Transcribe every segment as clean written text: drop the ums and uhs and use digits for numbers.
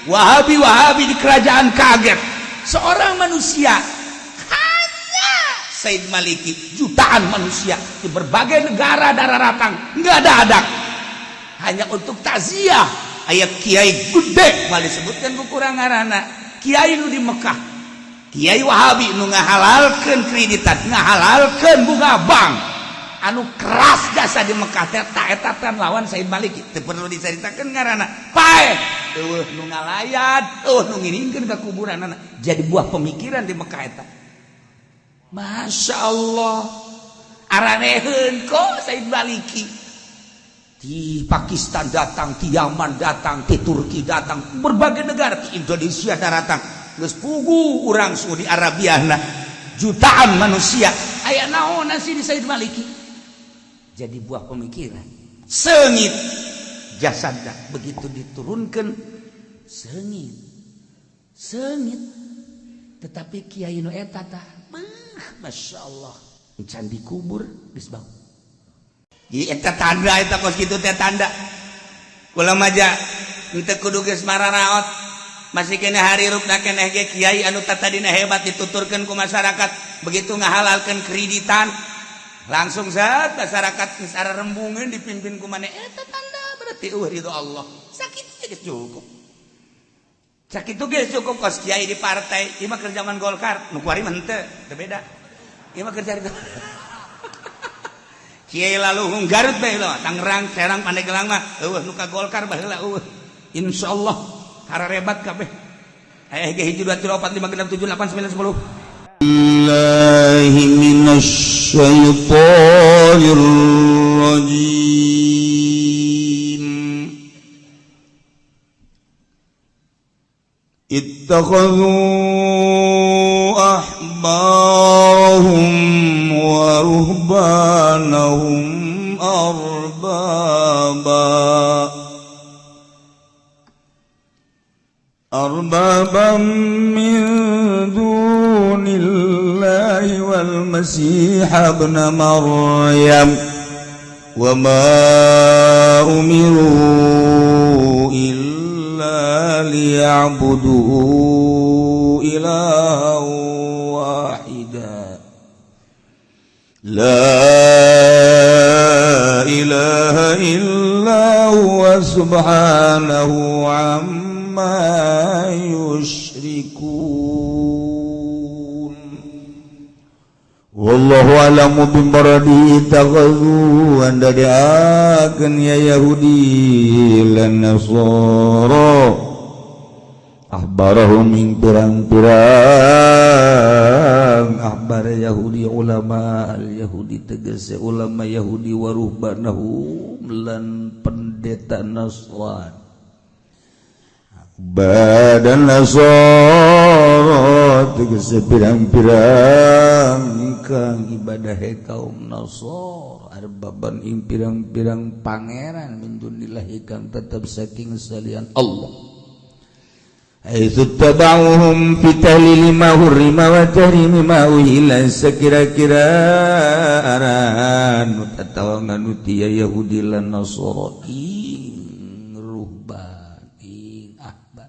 Wahabi Wahabi di kerajaan kaget. Seorang manusia hanya Said Maliki, jutaan manusia di berbagai negara daratang nggak ada adak hanya untuk takziah. Aya kiai gede, mal disebutkan ku kurang ngaranna, kiai nu di Mekah, kiai Wahabi nu ngahalalkeun kreditan, ngahalalkeun bunga bank, anu keras jasa di Mekah teh. Ta eta teh lawan Said Maliki. Teu perlu diceritakeun ngaranna. Paeh, eueuh nu ngalayat, eueuh nu ngiringkeun ka kuburanana. Jadi buah pemikiran di Mekah eta. Masya Allah, araneheun kok Said Maliki. Di Pakistan datang, di Yaman datang, di Turki datang, berbagai negara, di Indonesia datang. Geus pugu urang Saudi Arabia. Nah, jutaan manusia aya naon sih di Said Maliki? Jadi buah pemikiran. Seungit jasadna, begitu diturunkan seungit seungit. Tetapi kiai nu eta tah, Masya Allah, can dikubur geus bau. Jadi eta tanda, eta kos kitu teh tanda. Kula maja henteu kudu geus mararaot, masih kena hari rupna keneh ge kiai anu tadina hebat dituturkeun ku masyarakat. Begitu ngahalalkeun kreditan, langsung saat masyarakat geus rembungeun dipimpin ku maneh. Eta tanda berarti eueuh ridho Allah. Sakitu geus cukup, sakitu geus cukup. Kos kiai di partai ieu mah, keur zaman Golkar nu kuari mah henteu, teu beda. Ieu mah kerja kiai lalu Garut bae lah, Tangerang, Serang, Pandeglang mah eueuh nu ka Golkar baheula eueuh. Insyaallah hararebat kabeh. Aya ge 1, 2, 3, 4, 5, 6, 7, 8, 9, 10. الله من الشيطان الرجيم. اتخذوا أحبارهم ورهبانهم أربابا من دون الله والمسيح ابن مريم وما أمروا إلا ليعبدوا إلها واحدا لا إله إلا هو سبحانه عما يشركون. والله أعلم بمراده اتخذوا andadaakeun ya Yahudi lan Nasara ahbarahum ing pirang-pirang ahbar Yahudi, ulama al Yahudi tegese ulama Yahudi, waruhbanahum lan pendeta Nasrani badan Nasara tegese pirang-pirang kang ibadah kaum Nasara, arbaban ing pirang-pirang pangeran, min dunillahi kang tetep saking salian Allah, haitsu tabauhum fi tahlili ma hurrima wa tahrimi ma uhilla. Sakira-kira aran tatawangan utia Yahudi lan Nasara ing ruhban ing ahbar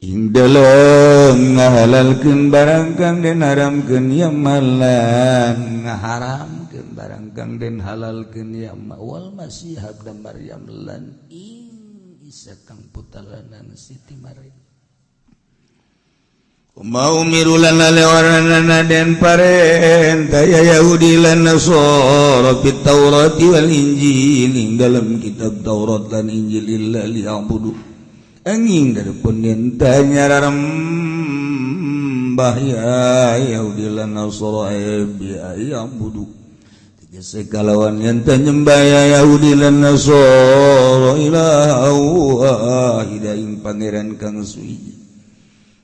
ing dalem ngahalalkeun barang kang den haramkeun ya malan ngaharamkeun barang kang den halalkeun ya wal Masih ibn Maryam lan ing Isa kang putalanan Siti Maryam. Mau umiru lan lalewaranana den parentah ya Yahudi lan Nasara fit Taurati wal Injil ing dalam kitab Taurat lan Injil illa liya'budu angin daripun yen nyararembah ya Yahudi lan Nasara bi ya'budu tegese kalawan yen nyembah ya Yahudi lan Nasara ilaha wahida ing pangeran kang suci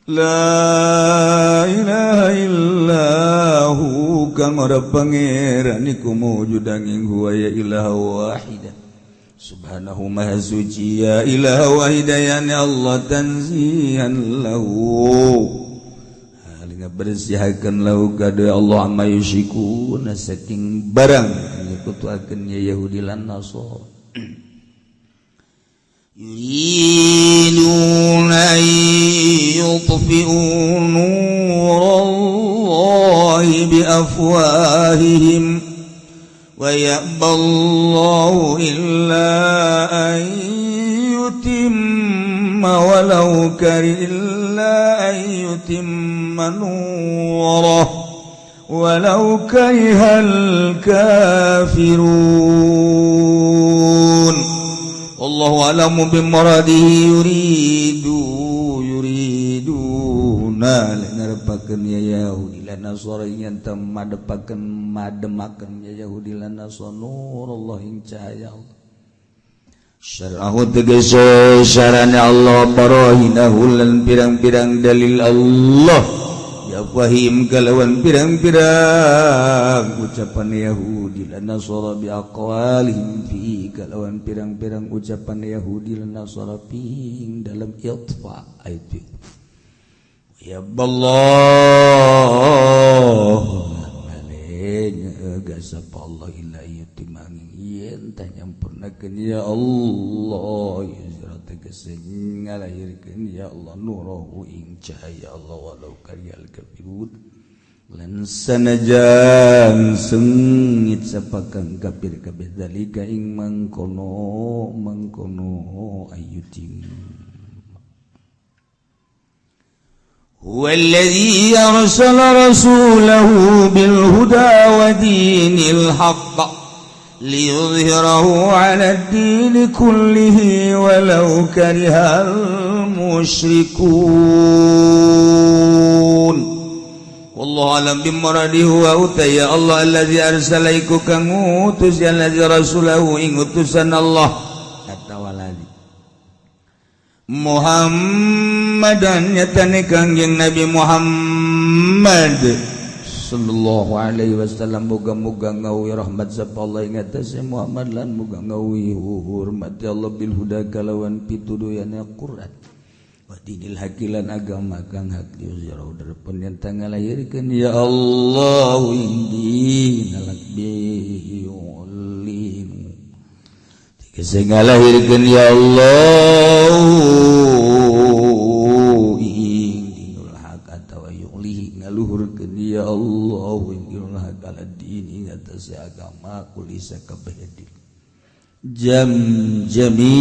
la ilaha illahu kang ora pangeran iku mujud angin huwa ya ilaha wahida subhanahu maha suci ya ilaha wahida ya Allah tanzihan lahu halinga bersihakeun lahu kada Allah amma yusyrikuna saking barang nyekutuakeun ya Yahudi lan Nasara. Yuriduna yutfi'u nurallahi bi afwahihim wa ya'ballahu illa an yutimma walau kariha illa an yutimma nurahu walau karihal kafirun. Wallahu a'lamu bimuradihi yuriduna ngarepakeun ya Yahudi lan Nasara yen teu madepakeun mademakeun ya Yahudi lan Nasara nurullah ing cahaya Allah syar'ahu tegese syarana Allah barahinahu lan pirang-pirang dalil Allah ya fahim kalawan pirang-pirang ucapan Yahudi lan Nasara bi aqwalihim fi kalawan pirang-pirang ucapan Yahudi lan Nasara fi dalam itfa ayat ya Allah gasap Allah illa yutimangin yen tah nyampurnakeun ya Allah yuzra tegese ngalahirkeun ya Allah nurahu ing cahaya Allah walau karihal kafirun lan sanajan sengit sapakang kafir kabeh dalika ing mangkono mangkono ayutim. هو الذي أرسل رسوله بالهدى ودين الحق ليظهره على الدين كله ولو كره المشركون. والله أعلم بمراده وأتي الله الذي أرسل iku kang ngutus الذي رسوله ing utusan Allah atawaladi Muhammadan nyatane Kangjeng Nabi Muhammad sallallahu alaihi wasallam muga-muga ngawi rahmat sapa Allah ing atase Muhammad lan muga ngawi hormat Allah bil huda kalawan pituduyana Quran wa dinil haqilan agama kang hak diuzirau derepun yen ngalahirkeun ya Allah indi nalak bi ulinu tegese ngalahirkeun ya Allah ing dinul haq atawa yulihi ngaluhurkeun ya Allah ing dinul haq ala din ing atase agama kulisa kabeh din jam jamil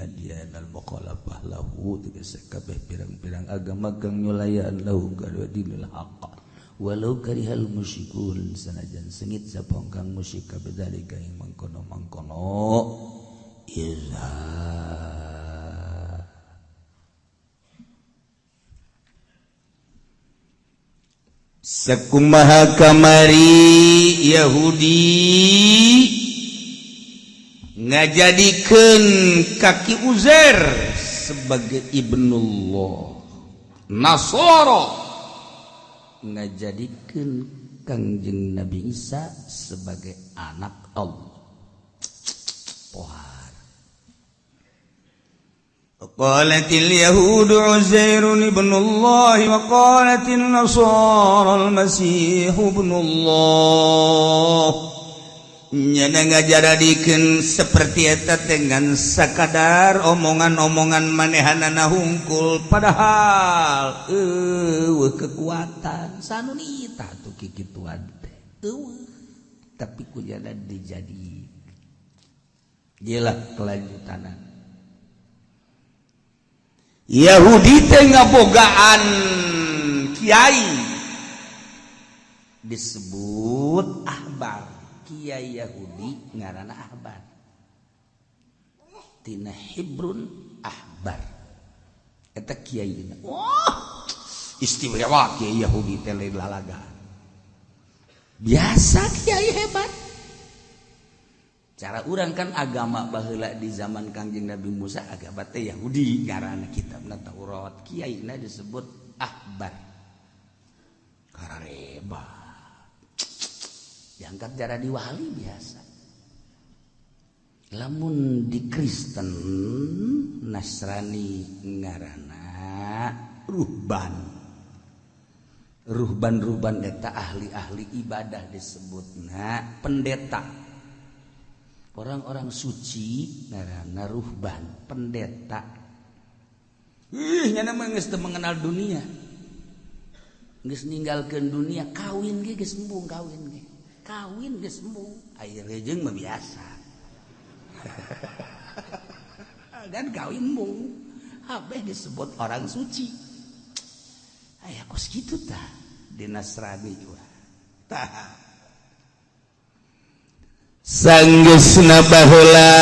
adyan al mukhalafah lahu tegese kabeh pirang-pirang agama kang nyulayaan lahu kadua dinul haq walau karihal musyrikun sanajan sengit sapa kang musyrik kabeh dalika ing mangkono-mangkono izhar. Sakumaha kamari Yahudi ngajadikeun kaki Uzair sebagai ibnullah, Nasara ngajadikeun Kangjeng Nabi Isa sebagai anak Allah. Pohar. Qalatil yahudu Uzairun ibnullah wa qalatin nasara al-masih ibnullah. Nyana ngajaradikeun seperti eta dengan sakadar omongan-omongan manehanana hungkul padahal eueuh kekuatan sanunita tuh kikituan teh eueuh tapi ku jalan dijadi jelah kelanjutanan Yahudi teh ngabogaan kiai disebut ahbar. Kiai Yahudi ngaranna ahbar tina Hibrun ahbar eta kiai. Wah istimewa kiai Yahudi teh lain lalaga biasa kiai hebat. Cara urang kan agama baheula di zaman Kangjeng Nabi Musa agama teh Yahudi ngaranna kitabna Taurat kiaina disebut ahbar karareba diangkat jaradi wali biasa. Lamun di Kristen Nasrani ngaranna ruhban. Ruhban-ruhban eta ahli-ahli ibadah disebutna pendeta. Orang-orang suci ngaranna ruhban, pendeta. Ih, nyana mah geus teu mengenal dunia. Geus ninggalkeun dunia, kawin ge geus embung kawin ge. Kawin geus embung. Aya rejeng mah biasa. Dan kawin embung. Habeh disebut orang suci. Aya kos kitu tah di Nasrani juga. Tah. Sanggeusna baheula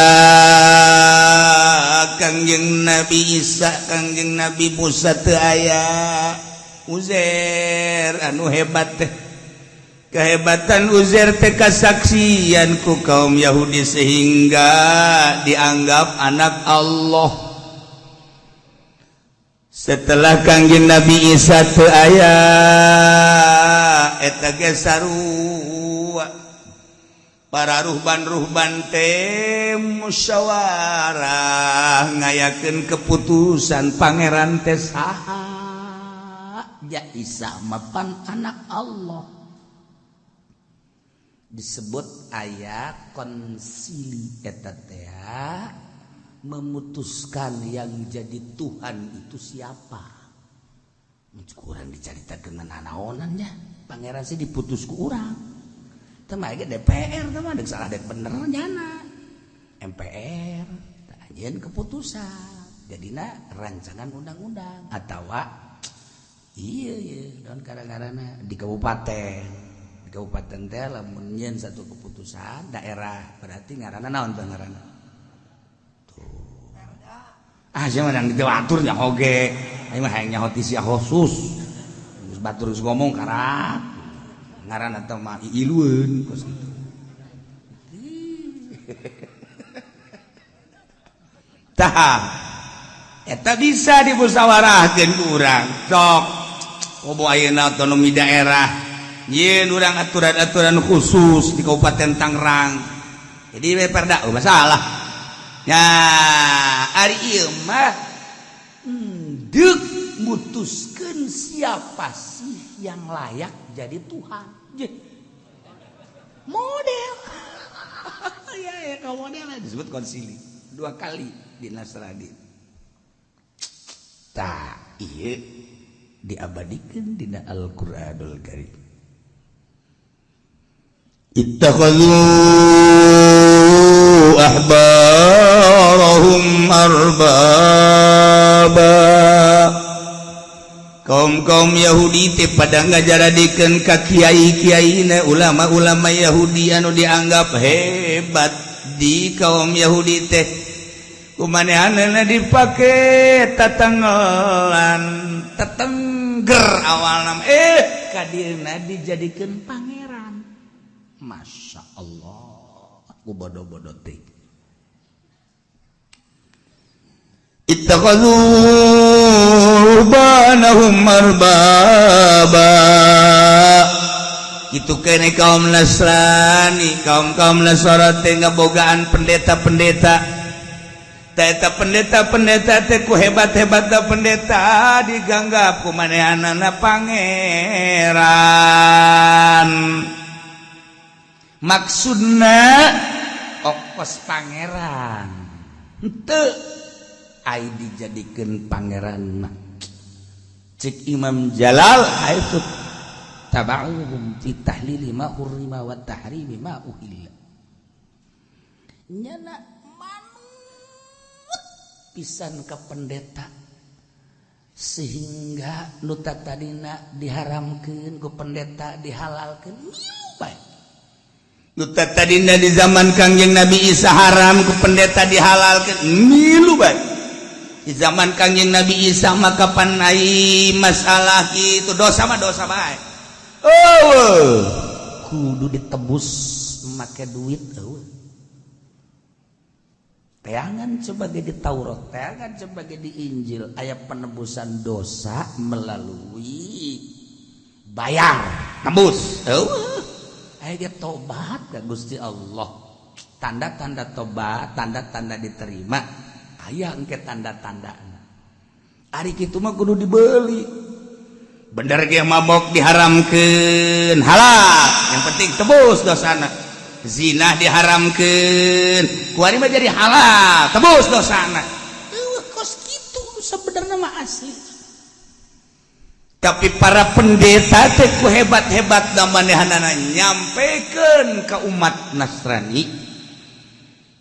Kangjeng Nabi Isa, Kangjeng Nabi Musa teu aya, Uzair anu hebat teh. Kehebatan Uzair teh kasaksian ku kaum Yahudi sehingga dianggap anak Allah. Setelah Kangjeng Nabi Isa teu aya, eta ge sarua, para ruhban-ruhban teh musyawarah ngayakeun keputusan, pangeran teh saha? Ya, Isa mapan anak Allah. Disebut aya konsili eta teh, memutuskan yang jadi Tuhan itu siapa. Kurang dicaritakeun nanaonannya, pangeran sih diputus ku urang. Teh mah DPR teh mah salah dek bener nyana. MPR anjeun keputusan jadina rancangan undang-undang atawa iya iya dan kadang-kadang di kabupaten teh lamun nyieun satu keputusan daerah, berarti ngaranna naon teh ngaranna tuh? Ah, sia mah yang diatur nya oge. Aing mah hayang nyaho ti sia khusus. Geus batur geus ngomong karak ngaran atau mah ilueun kos kitu. Tah, eta bisa dimusyawarahkeun ku urang. Sok komo ayeuna otonomi daerah, nyieun urang aturan-aturan khusus di Kabupaten Tangerang. Jadi we perda, oh, masalah. Ya, ari ieu mah deuk mutuskeun siapa sih yang layak jadi Tuhan. Je. Model. Ya ya, kamu model disebut konsili dua kali di Nasrani. Tah, iya diabadikan dina Al-Qur'anul Karim. Ittakhadhu ahbarahum arbaba. Kaum-kaum Yahudi teh pada ngajaradikeun ka kiai-kiaina, ulama-ulama Yahudi anu dianggap hebat di kaum Yahudi teh, kumanehanana dipake tatanggelan tetengger awalna, kadieuna dijadikeun pangeran. Masya Allah, aku bodoh-bodoh teh. Ittakhadhu ruhbanahum arbaba. Itu kene kaum Nasrani, kaum kaum Nasara teh ngabogaan pendeta-pendeta. Eta pendeta-pendeta teh ku hebat-hebat pendeta diganggap ku manehanana pangeran. Maksudna okos pangeran henteu ai dijadikeun pangeran mah. Cek Imam Jalal itu taba'uhum fi tahlili ma hurrima wa tahrimi ma uhilla. Nyana manut pisan ke pendeta sehingga nu tadina diharamkeun ku pendeta dihalalkeun, milu bae. Nu tadina di zaman Kangjeng Nabi Isa haram, ku pendeta dihalalkeun, milu bae. Di zaman Kangjeng Nabi Isa maka panai masalah itu dosa mah dosa bae. Oh, kudu ditebus make duit eueuh. Teangan sebagai di Taurat, teangan sebagai di Injil, aya penebusan dosa melalui bayar, tebus. Eueuh. Aya dia tobat ka Gusti Allah. Tanda-tanda tobat, tanda-tanda diterima, aya engke tanda-tanda. Ari kitu mah kudu dibeli. Bener ge mabok diharamkeun, halal. Yang penting tebus dosana. Zina diharamkeun, kuari mah jadi halal, tebus dosana. Eueuh kos kitu sebenarnya mah asli. Tapi para pendeta teh ku hebat-hebat manehanana nyampekeun ke umat Nasrani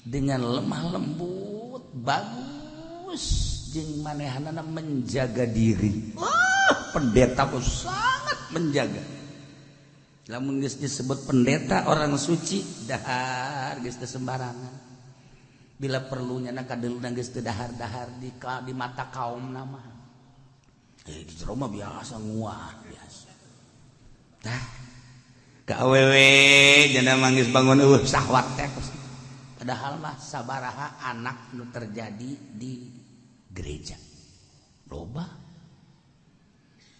dengan lemah lembut, bagus, jeung manehanana menjaga diri. Wah, pendeta pun sangat menjaga. Lamun geus disebut pendeta, orang suci, dahar geus teu sembarangan. Bila perlunya na kadeulna geus teu dahar-dahar di mata kaum nama. Di jero mah biasa, nguah biasa. Tah, ka awewe janda manggis bangun eueuh sahwat teh. Padahal mah sabaraha anak nu terjadi di gereja. Loba.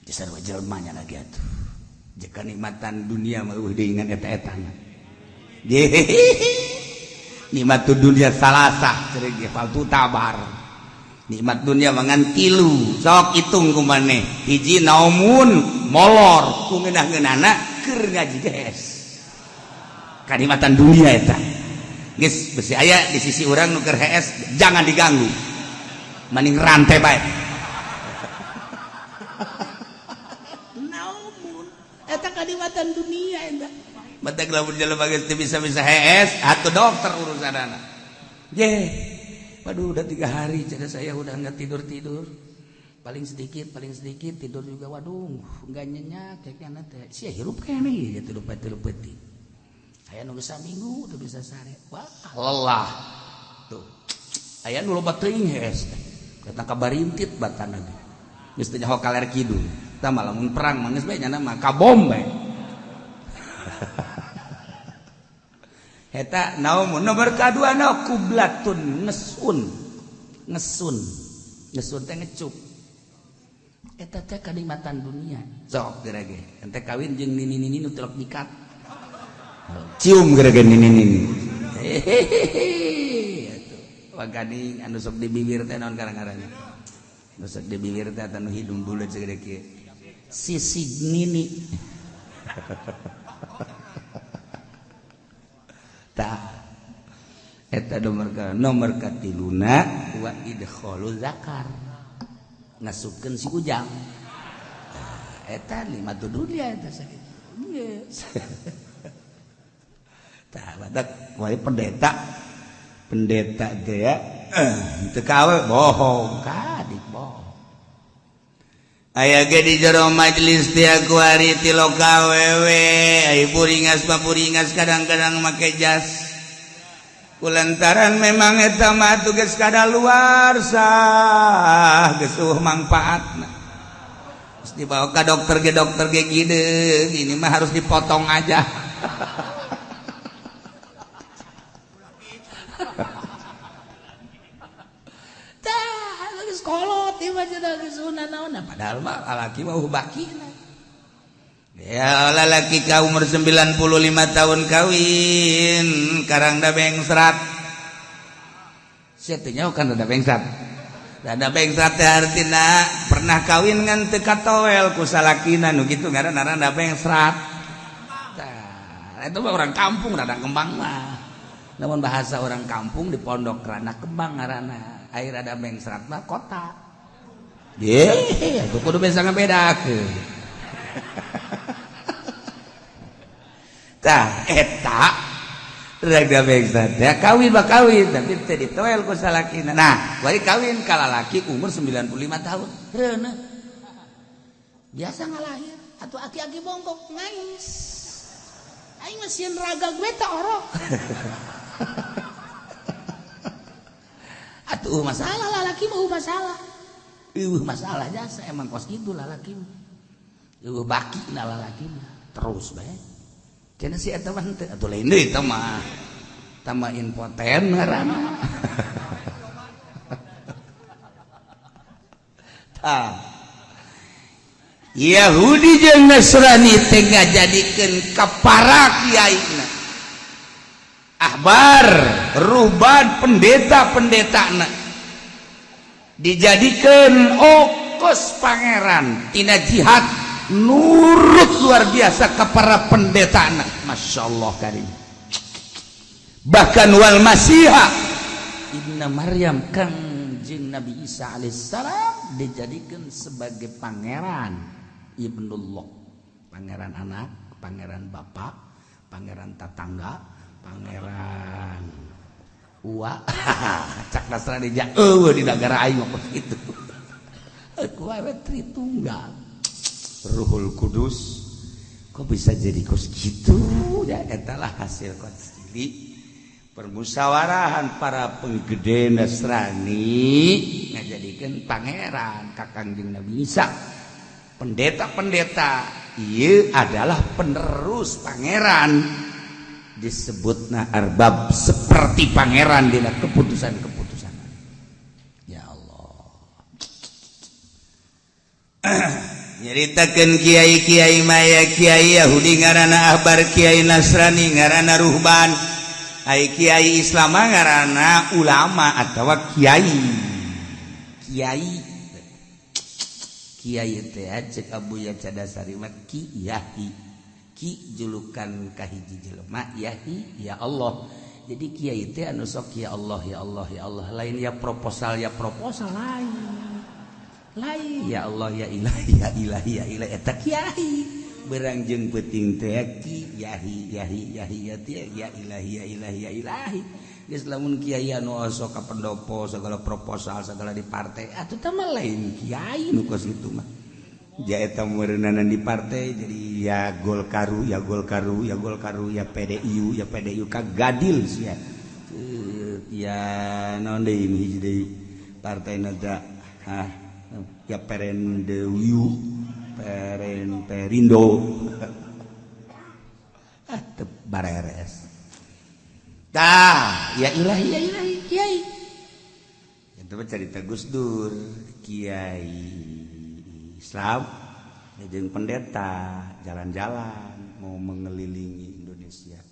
Jasar jelema nya lagi atuh. Jika nikmatan dunia mah eueuh deui ngan eta-etana. Nikmat dunia salasah cerik ge faltu tabar. Nikmat dunia mangan tilu, sok hitung ku maneh. Hiji naumun, molor ku ngeunah-ngeunahna keur ngaji geus kanikmatan dunia eta. Geus besi aya di sisi urang nu keur hees, jangan diganggu, maning rantai bae. Naumun eta kanikmatan dunia eta. Batak lamun jelema geus teu bisa-bisa hees atuh dokter urusanana. Ye, waduh, udah 3 hari jadi saya udah nggak tidur tidur, paling sedikit tidur juga, waduh, nggak nyenyak kayaknya teh sih, hirup kayaknya ya tidur tidur peti. Aya nu bisa minggu udah bisa sare, wah, lelah tuh. Aya nu loba teuing hees datang ka barintit batana ge, geus teu nyaho kaler kidul. Tah, lamun perang mah geus bae nyana mah kabom bae. Eta naumun. Nomor kadua na kublatun, ngesun. Ngesun, ngesun teh ngecup. Eta teh kanikmatan dunia. Sok geura ge ente kawin jeung nini-nini nu telok nyikat, cium geura ge nini-nini. Hehehe, atuh waganing anu sok di bibir teh naon karang-karangna, nu sok di bibir teh anu hidung buleut segede kieu, sisig nini. Tah, eta nomor katiluna wa idkhalu zakar, ngasupkeun si ujang. Eta lima tu dunia eta sakitu. Yes. Tah, badak wae pendeta pendeta teh ya teu kawe bohong kadik bohong. Aya ge di jero majelis teh ku ari ti loka wewe, ai buringas mah buringas, kadang-kadang make jas kulantaran memang eta mah tugas kadaluarsa, geus eueuh mangpaatna. Terus dibawa ka dokter ge, dokter ge gideung, ini mah harus dipotong aja. Tah, geus kolot ieu mah cenah, geus naon, padahal mah lalaki mah bakina. Ya, lalaki ka umur 95 tahun kawin karang da bengsrat. Sia teu nyaho kan rada bengsrat. Rada bengsrat teh artina pernah kawin ngan teu katoel ku salakina, nu kitu ngaranna rada bengsrat. Tah, itu mah orang kampung rada kembang mah. Namun bahasa orang kampung di pondok rada kembang ngaranna. Air rada bengsrat mah kota. Ye, itu kudu bisa ngebedakeun. Tah, eta rada bengsrat ya, kawin mah kawin tapi teu ditoel ku salakina. Nah, bari kawin ka lalaki umur 95 tahun. Reuneuh. Biasa ngalahir atuh aki-aki bongkok ngais. Aing mah sieun raga gue teh orok. Atuh masalah lalaki mah masalah. Eueuh masalah jasa emang kos kitu lalaki mah. Eueuh baki na lalaki mah terus bae. Cenah si eta mah henteu atuh, lain deui eta mah. Tambah impoten ngaranna. Tah. Yahudi jeung Nasrani teh ngajadikeun ka para kiaina, ahbar, ruhban, pendeta-pendetana dijadikeun okos pangeran tina jihad, nurut luar biasa ke para pendetana. Masya Allah karim. Bahkan wal Masiha Ibnu Maryam, kang jeung Nabi Isa alaihissalam dijadikan sebagai pangeran Ibnullah, pangeran anak, pangeran bapak, pangeran tetangga, pangeran uwa. Cak Nasrani ja eueuh di negara aing mah kitu. Ku we Tritunggal Ruhul Kudus, kok bisa jadi kos gitu ya? Eta lah hasil konsili permusyawarahan para penggede Nasrani ngajadikeun pangeran ka Kangjeng Nabi Isa. Pendeta-pendeta ieu adalah penerus pangeran, disebutna arbab, seperti pangeran dina keputusan-keputusan. Ya Allah, nyaritakeun kiai-kiai maya, kiai Yahudi ngaranna ahbar, kiai Nasrani ngaranna ruhban, ai kiai Islam ngaranna ulama atau kiai. Kiai, kiai teh cek Abuya Cadasari mah ki yahi, ki julukan kahiji jelema, yahi ya Allah. Jadi kiai teh anu sok ya Allah, ya Allah, ya Allah, lain ya proposal, ya proposal lain, lain ya Allah, ya ilahi, ya ilahi, ya ilahi, eta kiai. Berang jeung peuting teh ki yahi yahi yahi ya teh ya ilahi, ya ilahi, ya ilahi. Geus lamun kiai anu osok ka pendopo segala proposal segala di partai atuh teh mah lain kiai nu kos kitu mah. Ja eta meureunana di partai jadi ya Golkaru, ya Golkaru, ya Golkaru, ya PDIU, ya PDIU, kagadil sia ya naon deui hiji deui partai na, ah ya Perendewiu, Peren Perindo, ah teu bareres. Tah ya ilahi, ya ilahi, kiai itu mah cerita Gus Dur. Kiai Islam jeung pendeta jalan-jalan mau mengelilingi Indonesia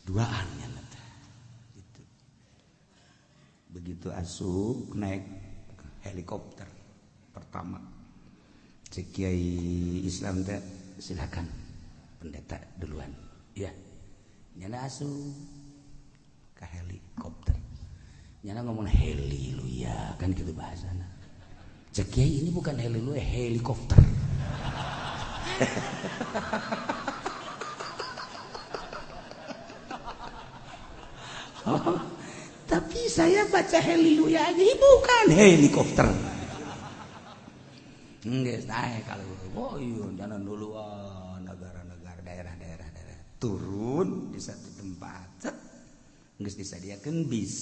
duaan ya gitu. Begitu asup naik helikopter pertama, cek kiai Islam teh, "Silakan pendeta duluan." Ya nyana asup ke helikopter, nyana ngomong heli lu ya kan gitu bahasana. Cek kiai, "Ini bukan heli lu, helikopter." Oh, tapi saya baca haleluya aja, bukan helikopter. Enggak, naik kalau oh iya jangan dulu negara-negara, daerah-daerah, daerah turun di satu tempat, set geus disadiakeun bis.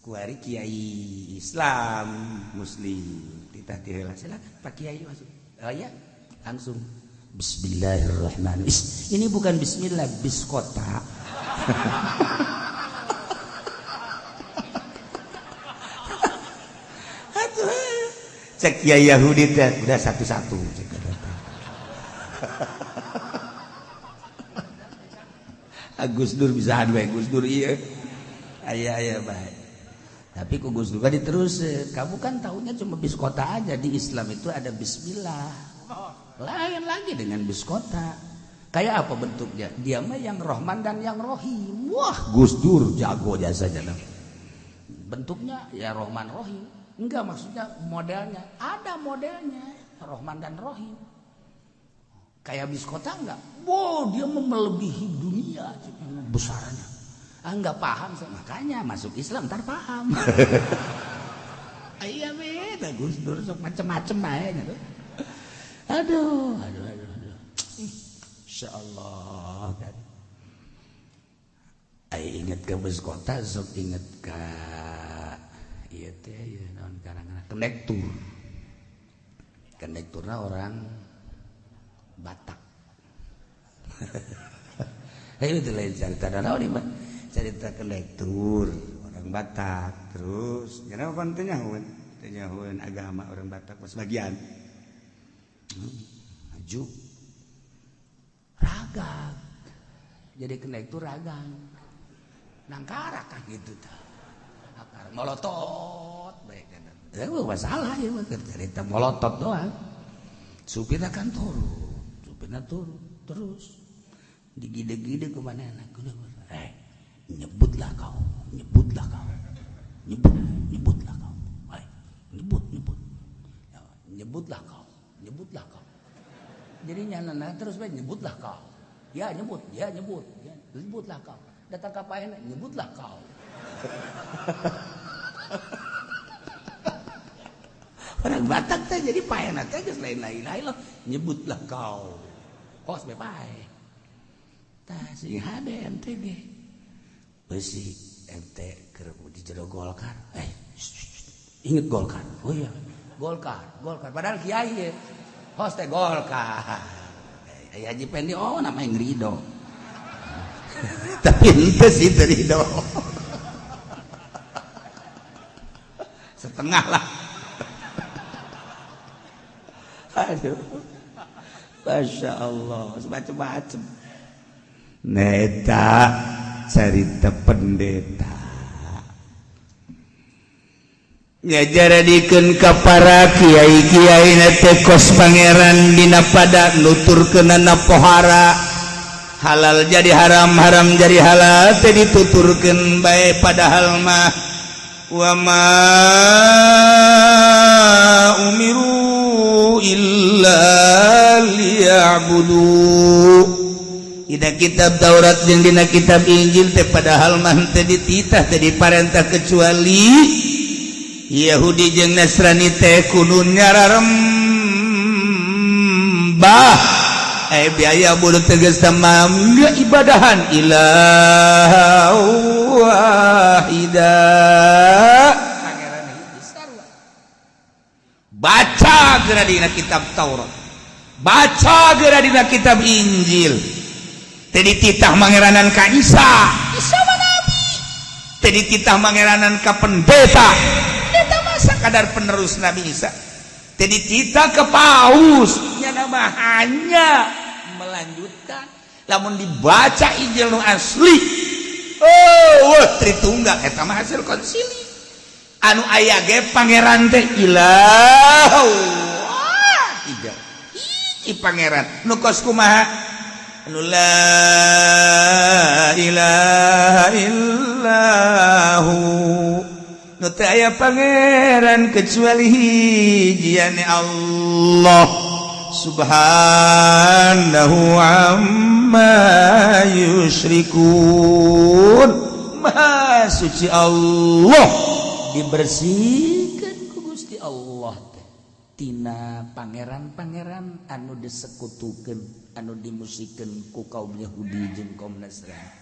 Kuari kiai Islam Muslim titah tiheula, "Silakan Pak Kiai masuk." Oh ya, langsung bismillahirrahmanirrahim. Ini bukan bismillah, bis kota. Cek kiai Yahudi teh udah satu-satu cek. Gus Dur bisa adu Gus Dur iya aya aya baik. Tapi ku Gus Dur terus, kamu kan tahunya cuma bis kota aja, di Islam itu ada bismillah lain lagi dengan bis kota. Kayak apa bentuknya? Dia mah yang Rohman dan yang Rohim. Wah, Gus Dur jago jasa jasa. Bentuknya ya Rohman Rohim. Enggak, maksudnya modelnya ada, modelnya Rohman dan Rohim. Kayak bis kota enggak? Wow, dia melebihi dunia besarnya. Ah, enggak paham saya. Makanya masuk Islam ntar paham. Iya beda Gus Dur sok macem-macem aja gitu. Aduh, aduh, aduh, aduh. Insyaallah kan. Ai inget ke bus kota sok inget ke ieu teh ieu naon karang kondektur. Kondekturna orang Batak. Itu lain cerita naon mah. Cerita kondektur orang Batak terus kenapa teu nyahoeun? Teu nyahoeun agama orang Batak sebagian. Maju ragag. Jadi kondektur ragang. Nangkarak kan gitu tah. Akar molotot bae kan. Masalah ya mah cerita molotot doang. Supirna kan turun, supirna turun terus. Digide-gide ke mana anak, eh, nyebutlah kau, nyebutlah kau, nyebut, nyebutlah kau, hai, nyebut, nyebut, ya, nyebutlah kau, nyebutlah kau. Jadi nyana terus bae, nyebutlah kau, ya nyebut, ya nyebut, ya, nyebutlah kau. Datang ka paehna, nyebutlah kau. Orang Batak teh jadi paehna teh geus lain lain lain loh, nyebutlah kau. Kos be paeh. Tah sing hade MTG. Besi MT keur di jero Golkar. Eh, inget Golkar. Oh iya, Golkar, Golkar. Padahal kiai ye. Hos teh Golkar. Eh, Haji Pendi oh namanya ngrido. Tapi henteu sih teu ridho. Setengah lah. Aduh. Masya Allah, macem-macem. Neta carita pendeta. Ngajaradikeun ka para kiai-kiai na teh kos pangeran dina pada nuturkeunana pohara. Halal jadi haram, haram jadi halal teh dituturkeun bae padahal mah wa ma umiru illa liya'budu. Dina kitab Taurat jeung dina kitab Injil teh padahal mah teh dititah, teh diparentah kecuali Yahudi jeung Nasrani teh kudu nyararembah. Eh, biaya budu tegas tamam ibadahan ilaha wahida. Baca geura dina kitab Taurat, baca geura dina kitab Injil. Teh dititah mangeranan ka Isa, Isa mah nabi. Teh dititah mangeranan ka pendeta, pendeta masa kadar penerus Nabi Isa. Teh dititah ke paus, nya nama hanya melanjutkan. Lamun dibaca Injil nu asli, oh wah Tritunggal eta mah hasil konsili. Anu aya ge pangeran teh ilah wahida, hiji pangeran nu kos kumaha, anu la ilaha illahu, nu teu aya pangeran kecuali hiji ane Allah subhanahu amma yusyrikun. Maha suci Allah, dibersihkan ku Gusti Allah teh tina pangeran-pangeran anu disekutukeun, anu dimusikeun ku kaum Yahudi jeung kaum Nasrani.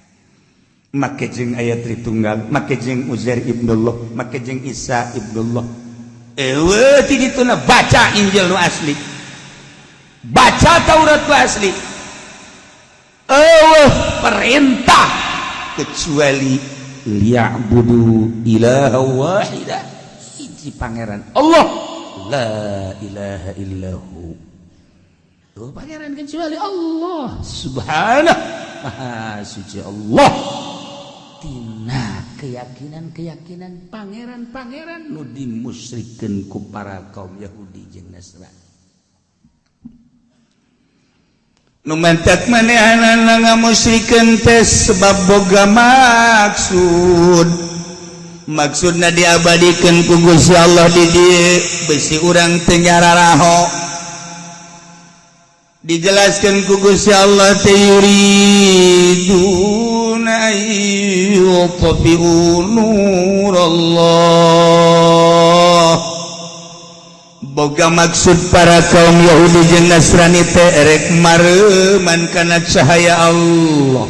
Make jeung ayat Tritunggal, make jeung Uzair ibnullah, make jeung Isa ibnullah. Eueuh ti dituna. Baca Injil nu asli, baca Taurat nu asli, eueuh perintah kecuali liya'budu ilaha wahida, hiji pangeran Allah, la ilaha illahu. Tuh pangeran kecuali Allah subhanahu, maha suci Allah tina keyakinan-keyakinan pangeran-pangeran nu dimusyrikeun ku para kaum Yahudi jeung Nasrani. Nu mantak manehanana ngamusyrikeun teh sebab boga maksud. Maksudna diabadikeun ku Gusti Allah di dieu besi urang teu nyararaho. Dijelaskan ku Gusti Allah teh yuriduna ayyutfi'u nurallah. Boga maksud para kaum Yahudi jeung Nasrani teh erek mareuman kana cahaya Allah.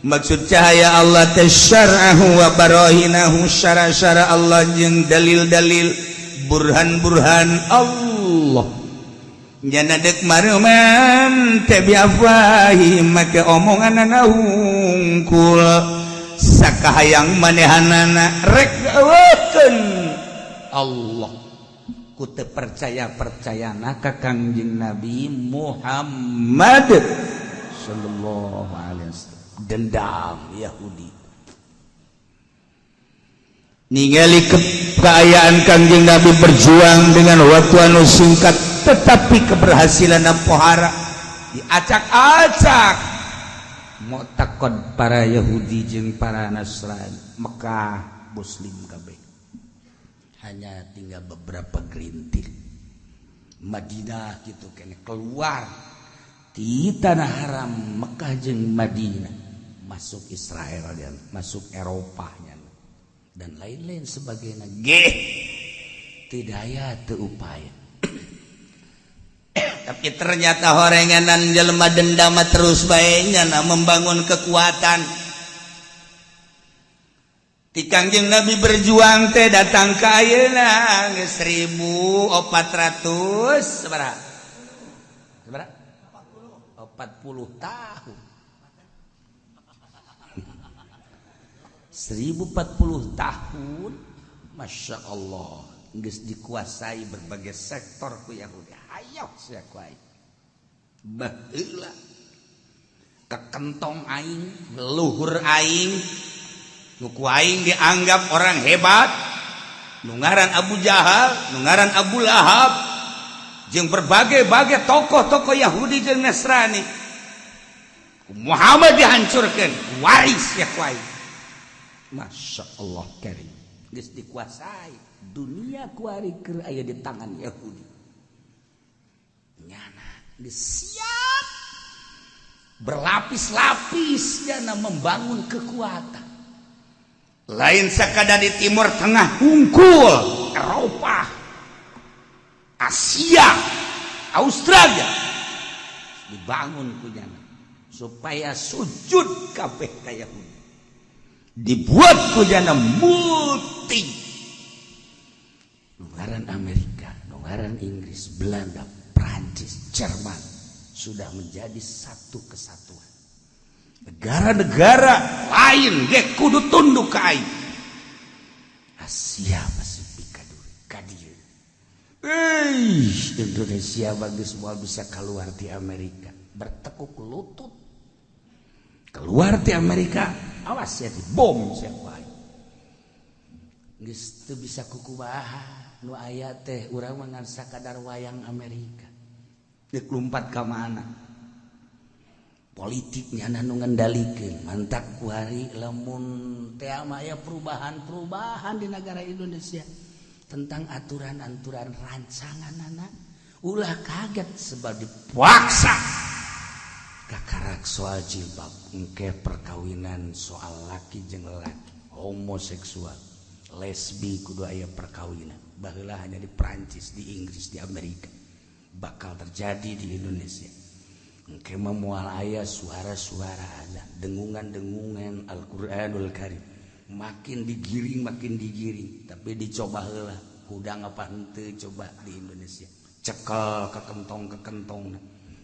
Maksud cahaya Allah teh syar'ahu wa barahinahu, syara-syara Allah jeung dalil-dalil, burhan-burhan Allah. Nyana dek mareuman teh biafwahi, make omonganana hungkul, sakahayang manehanana rek gawekeun Allah ku teu percaya-percayana ka Kangjeng Nabi Muhammad sallallahu alaihi wasallam. Dendam Yahudi ningali keayaan Kangjeng Nabi berjuang dengan waktu anu singkat tetapi keberhasilan pohara diacak-acak. Mu'taqad para Yahudi jeung para Nasrani. Mekah Muslim kabeh, hanya tinggal beberapa gerintil. Madinah gitu kene, keluar di tanah haram Mekah jeung Madinah, masuk Israel dan masuk Eropahnya dan lain-lain sebagainya. Geh tidak aya teu upaya, tapi ternyata horenganan jelema dendam terus bae na membangun kekuatan. Ti Kangjeng Nabi berjuang teh datang ke ayeuna geus 1400 sabaraha? Sabaraha? 40 tahun. 1040 tahun, Masya Allah, geus dikuasai berbagai sektor ku Yahudi. Hayoh sia ku aing. Baheula kekentong aing, leluhur aing, nu ku aing dianggap orang hebat, nu ngaran Abu Jahal, nu ngaran Abu Lahab, jeung berbagai-bagai tokoh-tokoh Yahudi jeung Nasrani. Ku Muhammad dihancurkan, waris ya ku aing. Masya Allah karim, geus dikuasai dunia kuari keur aya di tangan Yahudi. Nyana geus siap berlapis-lapis nyana membangun kekuatan. Lain sekadar di Timur Tengah hungkul, Eropa, Asia, Australia dibangun ku nyana supaya sujud kabeh ka Yahudi. Dibuat ku nyana multi nu ngaran Amerika, nu ngaran Inggris, Belanda, Prancis, Jerman sudah menjadi satu kesatuan. Negara-negara lain ge kudu tunduk ka aing. Asia Pasifik ka dieu. Indonesia bagus moal bisa keluar di Amerika, bertekuk lutut keluar di Amerika, awas ya dibom siapa. Geus teu bisa kukubaha nu aya teh, urang mah ngan sakadar wayang Amerika. Deuk lumpat ka mana? Politiknya nu ngendalikeun. Mantak kuari lamun teh aya perubahan-perubahan di negara Indonesia tentang aturan-aturan rancangan anak, ulah kaget sebab dipaksa. Kakarak soal jilbab, engke perkawinan soal laki jeung lelaki, homoseksual, lesbi, kudu aya perkawinan. Baheula hanya di Prancis, di Inggris, di Amerika, bakal terjadi di Indonesia. Engke mah moal aya suara-suara ada dengungan-dengungan Al-Qur'anul Karim. Makin digiring, makin digiring, tapi dicoba heula hudang apa henteu. Coba di Indonesia cekel ke kentong, ke kentong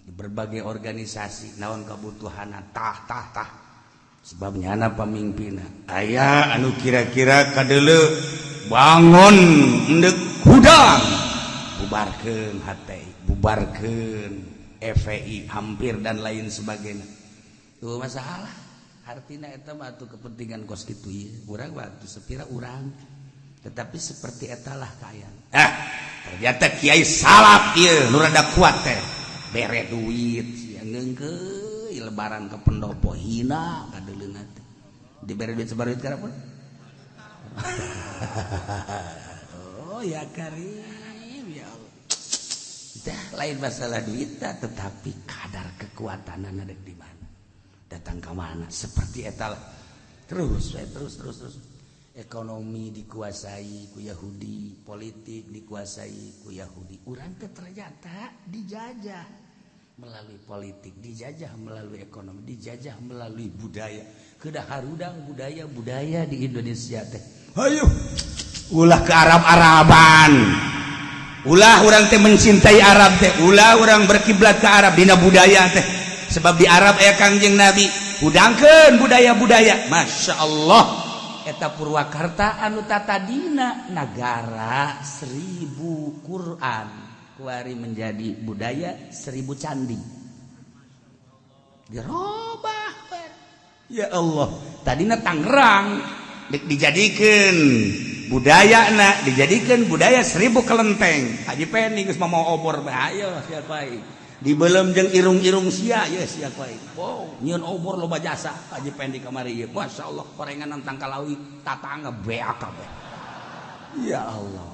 di berbagai organisasi, naon kebutuhan, tah tah tah. Sebabnya anak pemimpin aya anu kira-kira kadele bangun endek hudang, bubarkeun HTI, bubarkeun FPI hampir dan lain sebagainya. Tuh masalah artinya eta mah atuh kepentingan kos kitu ieu urang waktu sepira urang, tetapi seperti etalah kaayaan. Ah, ternyata kiai salaf ieu nu rada kuat teh bere duit sia ngeungkeuy lebaran ke pendopo, hina kadeuleuna teh dibere duit, sebar duit pun. Oh ya karim, ya Allah. Dah, lain masalah duit, tetapi kadar kekuatan ada di mana, datang ke mana, seperti etalah terus terus terus terus. Ekonomi dikuasai ku Yahudi, politik dikuasai ku Yahudi. Urang teh ternyata dijajah melalui politik, dijajah melalui ekonomi, dijajah melalui budaya. Kedah harudang budaya-budaya di Indonesia teh. Ayo ulah ke Arab-Araban, ulah urang teh mencintai Arab teh, ulah urang berkiblat ke Arab dina budaya teh, sebab di Arab aya Kangjeng Nabi. Hudangkeun budaya-budaya. Masya Allah, eta Purwakarta anu tatadina nagara 1000 Quran, kuari menjadi budaya 1000 candi dirobah. Ya Allah, tadina Tangerang dijadikan budaya na dijadikan budaya 1000 kelenteng. Haji Peni geus mau obor, ayo siapa? Dibelem jeung irung-irung sia ye sia ku aing. Wow, nyieun obor loba jasa Haji Pendi kamari ieu. Masyaallah, korengan tangkalawi tatangga beak kabeh. Ya Allah.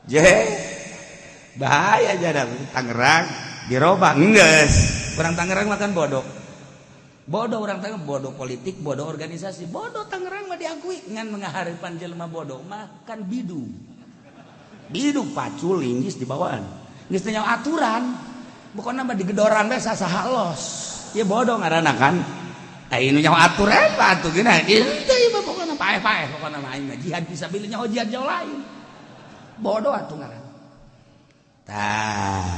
Je bahaya jadang Tangerang dirobah geus. Urang Tangerang makan bodoh. Bodoh orang Tangerang, bodoh politik, bodoh organisasi, bodoh Tangerang mah diakui ngan mengaharipan jelema bodoh mah kan bidu. Bidu pacul linggis di bawaan. Geus teu aturan. Bukan nama digedoran we sasaha los. Ya bodoh ngaranna kan. Ai nu nyaho aturan apa atuh geuna. Henteu ieu mah pokona paeh-paeh, pokona mah aing mah jihad fisabilillah, nyaho jihad jauh lain. Bodoh atuh ngaranna. Tah.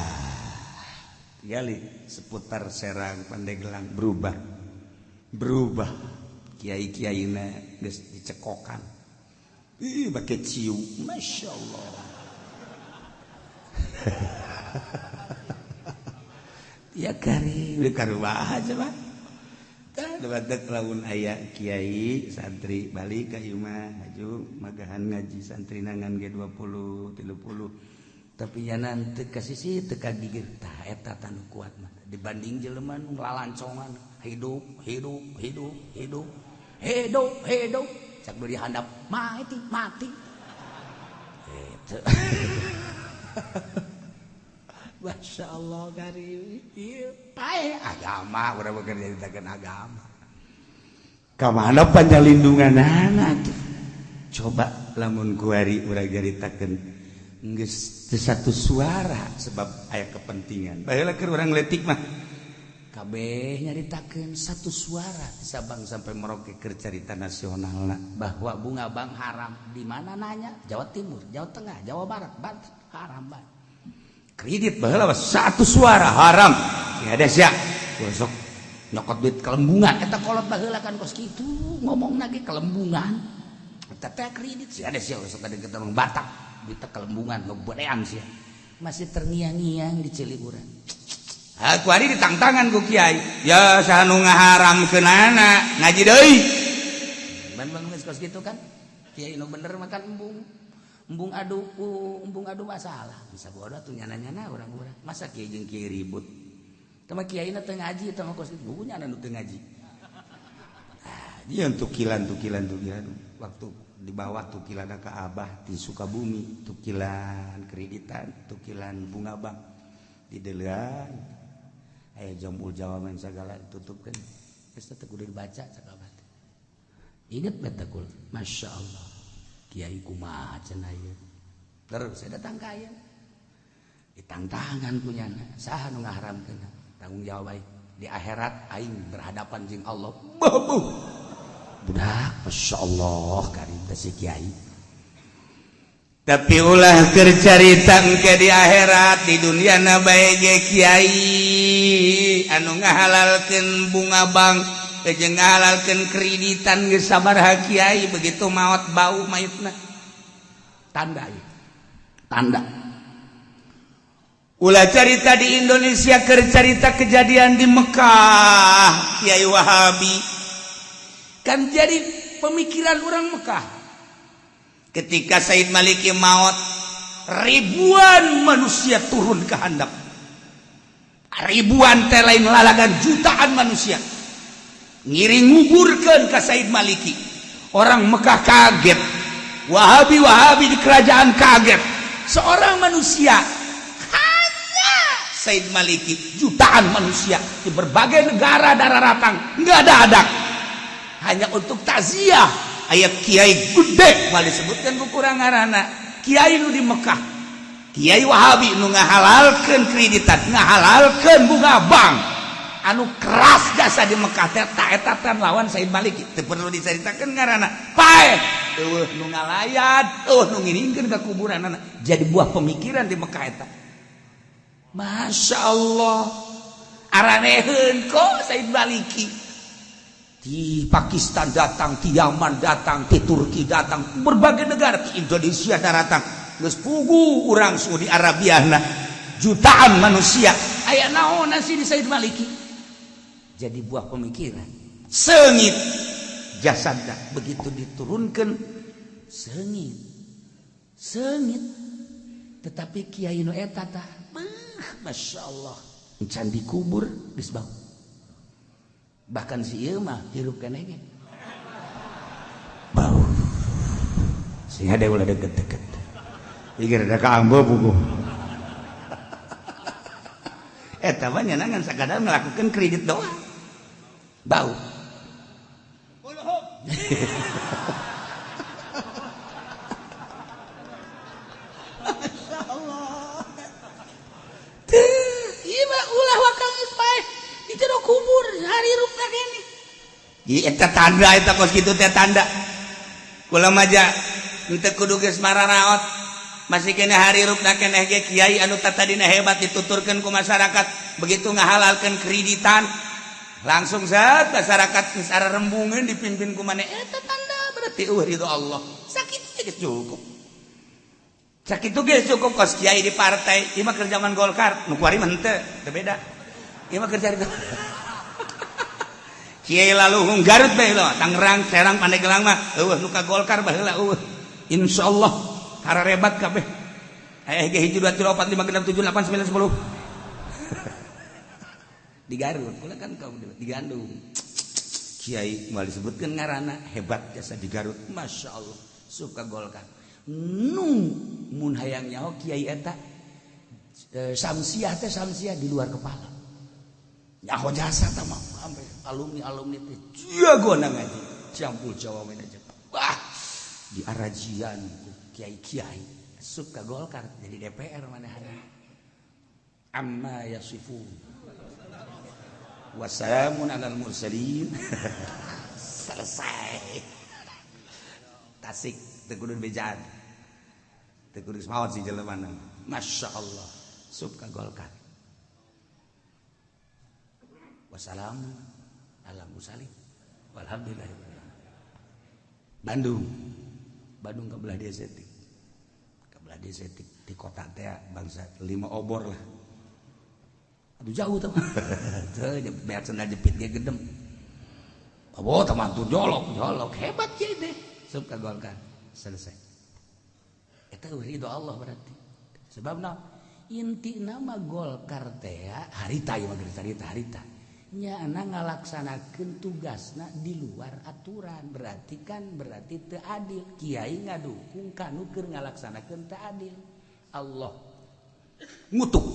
Gali seputar Serang, Pandeglang berubah. Berubah. Kiai-kiaina geus dicekokan. Ih, make ciu. Masya Allah. Ya kari, udah karubah aja mah. Tah badak lamun aya kiai santri balik ka imah maju magahan ngaji santri nangan ge 20 30, tapi ya nanti ke sisi teka gigir. Tah eta tanu kuat mah dibanding jelema nu lalancongan hidup hidup hidup hidup hidup hidup, cak beri handap mati mati itu. Masya Allah, gari ieu pae agama urang bekerja nyaritakeun agama ka mana panyalindunganana tuh. Coba lamun kuari urang nyaritakeun geus teu satu suara sebab aya kepentingan. Baheula keur urang leutik mah kabeh nyaritakeun satu suara di Sabang sampai Merauke keur carita nasionalna bahwa bunga bank haram. Di mana nanya? Jawa Timur, Jawa Tengah, Jawa Barat, Banten haram bae. Kredit baheula mah satu suara haram. Ya ada sia. Besok nyokot duit kelembungan eta kolot baheula kan kos kitu ngomongna ge kelembungan. Eta teh kredit sia ada sia besok ada ketemu Batak duit kelembungan ngeberean sia. Masih terngiang-ngiang di ceuli urang. Aku hari ditangtangan ku kiai. Ya saha nu ngaharamkeunana ngaji deui. Ban ban geus kos kitu kan. Kiai nu bener makan embung. Embung adu embung adu masalah. Bisa bodoh tuh nyana-nyana urang-urang. Masa kiai jeung kiai ribut. Tama kiai na teu ngaji tama kos kitu. Buku nyana nu teu ngaji. Ah, dia tukilan tukilan tukilan waktu di bawah tukilan ke Abah di Sukabumi, tukilan kreditan, tukilan bunga bank di delean aya jambul jawaban segala tutup kan geus teh kudu dibaca cak Abah teh. Inget beta kul, Masya Allah, kiai kumaha cenah ieu. Terus saya datang ka ieu ditangtangan punyana saha nu ngaharamkeun, tanggung jawab aing di akhirat, aing berhadapan jeung Allah. Babuh budak, Masya Allah, karim teh si kiai. Tapi ulah keur carita engke di akhirat, di dunia na bae ge kiai anu ngahalalkeun bunga bank jeung ngahalalkeun kreditan geus sabaraha kiai, begitu maot bau mayitna. Tanda ieu tanda. Ulah carita di Indonesia, keur carita kejadian di Mekah, Kiai Wahabi kan jadi pemikiran orang Mekah. Ketika Said Maliki maut, ribuan manusia turun ke handap, ribuan teh lain lalagan, jutaan manusia ngiring nguburkeun ka Said Maliki. Orang Mekah kaget, Wahabi Wahabi di kerajaan kaget, seorang manusia hanya Said Maliki, jutaan manusia di berbagai negara daratang nggak ada adak hanya untuk takziah. Aya kiai gede mal disebutkan ku kurang ngaranna, kiai nu di Mekah, kiai Wahabi nu ngahalalkeun kreditan, ngahalalkeun bunga bank, anu keras jasa di Mekah teh tak eta teh lawan Said Maliki. Teu perlu diceritakeun ngaranna, paeh eueuh nu ngalayat, eueuh nu ngiringkeun ka kuburanana. Jadi buah pemikiran di Mekah eta. Masya Allah, araneheun kok Said Maliki. Di Pakistan datang, di Yaman datang, di Turki datang, berbagai negara, di Indonesia datang. Geus pugu urang Saudi Arabia nah, jutaan manusia. Aya naon sih di Said Maliki? Jadi buah pemikiran. Sengit jasadna begitu diturunkan sengit. Sengit. Tetapi kiai nu eta tah, beuh, Masya Allah encan dikubur geus bau. Bahkan si ieu mah hirup keneh ge bau. Sing hade ulah deket-deket. Pikir ada ka ambo buku. Eta mah nya ngan sakadar melakukan kredit doang. Bau. Masya Allah. Teu, ieu mah ulah wakang geus paeh di jero kubur hari rupna kene. Ieu eta tanda eta kos kitu teh tanda. Kula mah ja henteu kudu geus mararaot. Masih kene hari rupna keneh ge kiai anu tatadina hebat dituturkeun ku masyarakat, begitu ngahalalkeun kreditan langsung saat masyarakat geus ararembungeun dipimpin ku maneh eta tanda berarti eueuh ridho Allah. Sakitu geus cukup. Sakitu geus cukup kos kiai di partai, ieu mah keur zaman Golkar, nu kuari mah henteu, teu beda. Ieu mah keur carita. Kiai laluhung Garut bae lah, Tangerang, Serang, Pandeglang mah eueuh nu ka Golkar baheula eueuh. Insyaallah hararebat kabeh. Aya ge 1 2 3 4 5 6 7 8 9 10. Di Garut, kula kan kaum di Gandung. Kiai moal disebutkeun ngaranna hebat jasa di Garut. Masya Allah, suka Golkar. Nu mun hayang nyaho kiai eta samsiah teh samsiah di luar kepala. Nyaho jasa tah mah sampai alumni-alumni teh jago ngaji. Campur Jawa aja. Wah, di arajian kiai-kiai suka Golkar jadi DPR manehna. Amma yasifun. Wassalamun alal mursalin. Selesai. Tasik teu kudu bejaan. Teu kudu maot si jelema. Masya Allah, suka Golkar. Wassalamun alal mursalin. Walhamdulillah. Bandung. Bandung ke belah desetik. Ke belah desetik di kota teh bangsa 5 obor lah. Aduh jauh tuh. Teu beak sendal jepit ge gedem. Oh, teman tuh jolok, jolok hebat kieu deh. Sup ka Golkar. Selesai. Eta ridho Allah berarti. Sebabna inti nama Golkar teh harita ieu mah harita harita. Nya ngalaksanakeun tugasna di luar aturan berarti kan berarti teu adil. Kiai ngadukung kanu keur ngalaksanakeun teu adil. Allah ngutuk.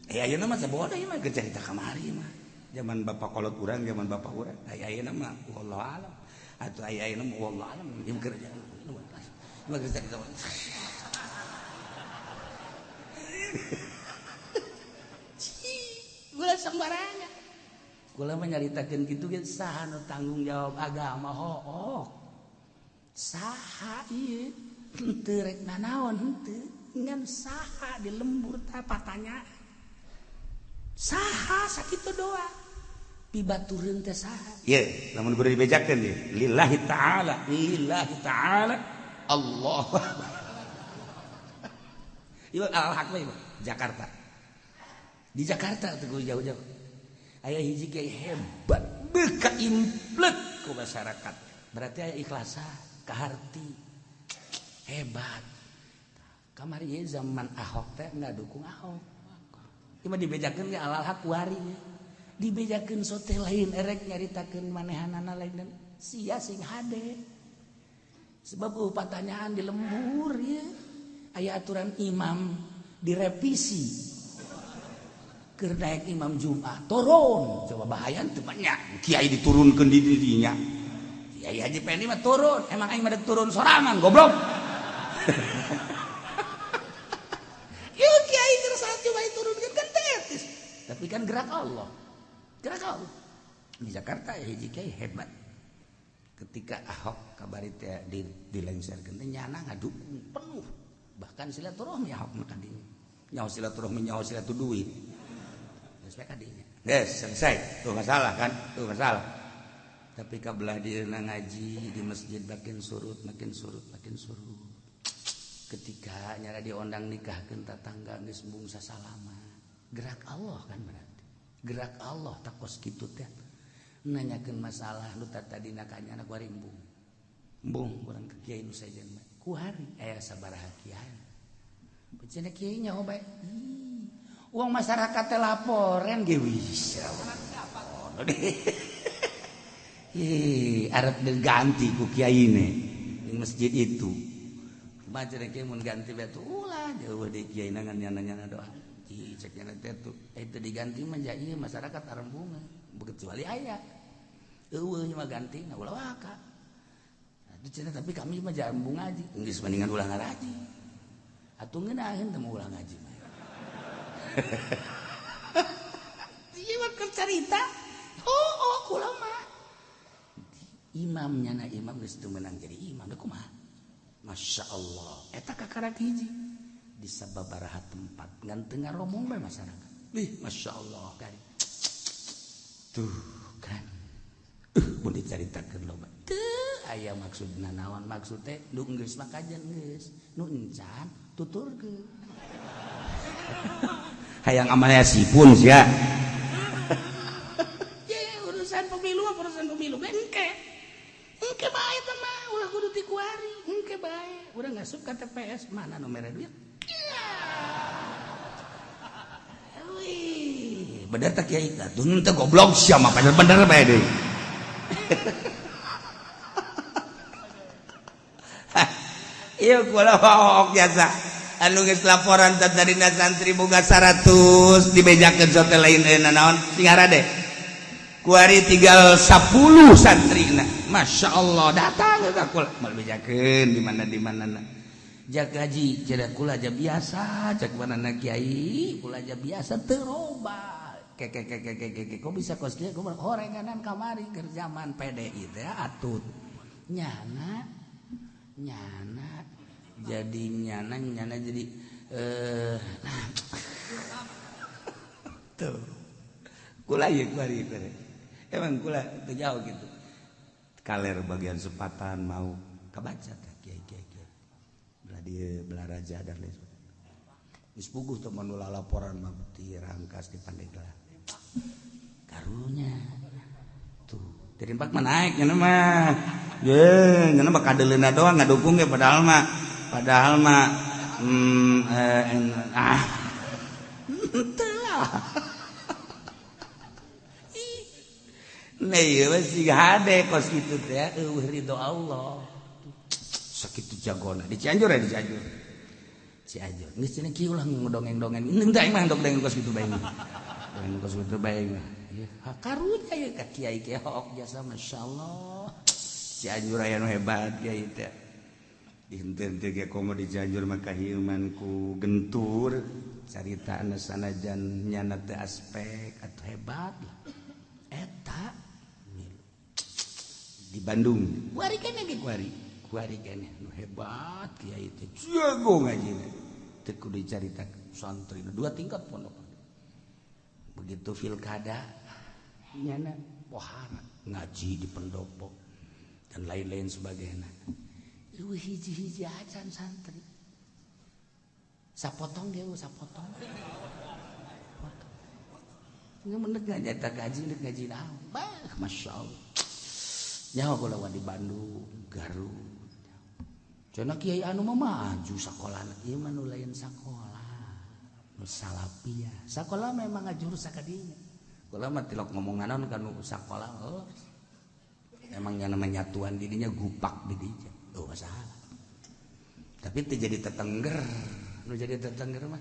Ayeuna mah saboda ieu mah keur carita kamari mah. Zaman bapak kolot urang, zaman bapak urang. Ayeuna mah wallahu alam. Atuh ayeuna mah wallahu alam ieu keur carita. Gula sembarangan. Kula mah nyaritakeun kitu ge saha nu tanggung jawab agama hook. Saha ieu henteu rek nanaon henteu ngan saha di lembur tah patanya. Saha sakitu doa. Pibatureun teh saha? Ye, lamun kudu dibejakeun ye. Lillahi ta'ala, lillahi ta'ala. Allah. Ieu al-haq we Jakarta. Di Jakarta teu jauh-jauh. Aya hiji kiai hebat beuka implet ku masyarakat. Berarti aya ikhlasa, kaharti. Hebat. Kamari ieu zaman Ahok teh ngadukung Ahok. Ieu mah dibejakeun ge alal hak kuari. Dibejakeun sote lain erek nyaritakeun manehanana lain dan sia sing hade. Sebab pertanyaan di lembur ieu. Aya aturan imam direvisi. Keur naik imam Jumat turun coba bahaya teu banyak kiai diturunkeun di dirinya kiai Haji Pendi mah turun emang aing mah turun sorangan goblok. Ieu kiai keur saat coba diturunkeun kan teu etis tapi kan gerak Allah gerak Allah. Di Jakarta hiji kiai hebat ketika Ahok kabari teh dilengserkeun teh nyana ngadukung penuh bahkan silaturahmi Ahok mah kadinya nyaho silaturahmi nyaho silatur duit. Yes, selesai. Tuh masalah kan? Tuh masalah. Tapi kabelah dia ngaji di masjid makin surut, makin surut, makin surut. Ketika nyara diondang nikahkeun tatangga geus embung sasalama. Gerak Allah kan berarti. Gerak Allah takos kitu teh. Nanyakeun masalah nu tadina ka nyana kuari embung. Embung urang ka kiai nu sejen mah. Kuari aya sabaraha kiai. Cenah kiai nyaho bae. Uang masyarakat teh laporan ge bisa. Ih, arep diganti ku kiai ne di masjid itu. Kumaha cenah kiai mun ganti bae tuh ulah jauh di kiai ngan nyana-nyana doa. Ih, cek nyana teh tuh, itu diganti mah ja ieu masyarakat arembungan, kecuali aya. Eueuh mah ganti na ulah waka. Atuh cenah tapi kami mah jambung ngaji, geus mendingan ulah ngaraji. Atuh ngeunaheun teh mah ulah ngaji mah. Ieu mah keur carita. Oh, kula mah. Imamnya na imam geus teu meunang jadi imam da kumaha? Masya Allah, eta kakarak hiji di sababaraha tempat ngan teu ngaromong bae masyarakat. Ih, Masya Allah kan. Tuh kan. Mun dicaritakeun loba. Teu aya maksudna naon maksud teh nu geus mah kajen geus, nu encan tuturkeun. Hayang amalnya sipun sia. Ye, urusan pemilu urusan pemilu engke. Engke bae teh mah ulah kudu ti kuari, engke bae. Urang ngasup ka TPS mana nu mere duit? Wih, bener tak kiai? Atuh teu goblok sia mah bener bae deui. Ieu kula hook jasa. Anu geus laporan tadina santri boga 100 dibejakeun sote lain naon sing harade. Kuari tinggal 10 santrina. Masya Allah datang ka kula moal bejakeun di mana di mana na. Jak gaji cenah kula aja biasa cek manana kiai kula aja biasa teu loba. Ke ke ke ke ke kok bisa kos kieu kumaha horenganan kamari keur zaman PDI teh atut. Nyana nyana jadi nyana nyana jadi tuh kula ieu kuari emang kula teu jauh gitu kaler bagian sepatan mau kabaca teh kiai kiai kiai belah dieu belah raja dan lain sebagainya geus puguh teh mun laporan mah ti Rangkas di Pandeglang karunya tuh dari empat mah naik nyana mah ye nyana mah kadeleuna doang ngadukung ge padahal mah teu lah. Nah ieu mah siga hade kos kitu teh eueuh ridho Allah. Sakitu jagona di Cianjur ya di Cianjur. Cianjur geus cenah kieu ulah ngedongeng-dongeng. Henteu aing mah dongeng kos kitu bae. Dongeng kos kitu bae mah. Ieu karunya ieu ka kiai kiai hook jasa masyaallah. Cianjur aya nu hebat kiai teh. Dihenteu ge komo di Cianjur mah kahiuman ku gentur carita anu sanajan nyana teh aspek atuh hebat lah. Eta di Bandung kuari keneh ge kuari kuari keneh nu hebat kiai teh jago ngajina teu kudu dicarita santri dua tingkat pondok begitu pilkada nyana pohara ngaji di pendopo dan lain-lain sebagainya. Eueuh hiji-hiji acan santri sapotong ge sapotong. Nggak menek nyata gaji nek gaji naon. Bah, Masya Allah. Nyaho kula di Bandung, Garut. Cenah kiai anu mah maju sakola, ieu mah nu lain sakola. Nu salafiyah. Sakola memang ngajurus sakadinya. Kula mah tilok ngomong naon ka nu sakola. Oh. Emang yang namanya nyatuan didinya gupak didinya. Oh, masalah. Tapi teu jadi tetengger. Nu jadi tetengger mah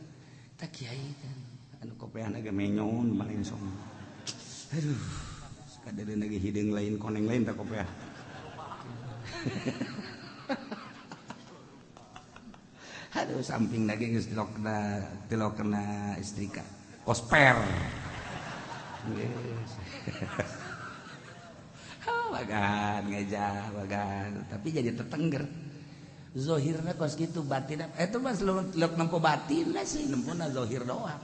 tah kiai kan. Anu kopean agak menyon paling song. Aduh, sakadeureun lagi hideung lain koneng lain tak kopeah. Aduh, samping lagi geus tilok kena istrika. Kosper. Geus. Bagan ngejah bagan, tapi jadi tetengger. Zohirna kos kitu batinna eta mah leup nempo batinna sih, nempona zohir doang.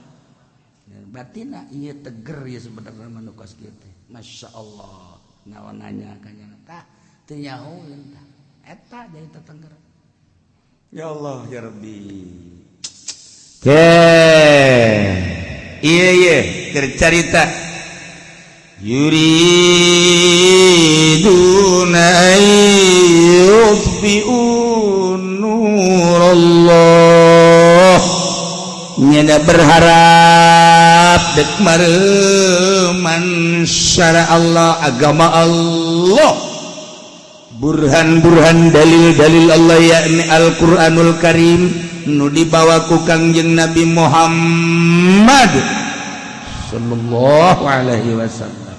Batinna ieu teger ieu sebenarnya mah nu kos kitu. Masya Allah, naon nanya ka nya tah teu nyahoeun tah. Eta jadi tetengger. Ya Allah ya Rabbi. Iya iya tercarita yuriduna an yutfi'u nurallah. Nyana berharap Dek mareman syara Allah, agama Allah, burhan-burhan, dalil-dalil Allah, yakni Al-Qur'anul Karim nu dibawa ku Kangjeng Nabi Muhammad sallallahu alaihi wasallam,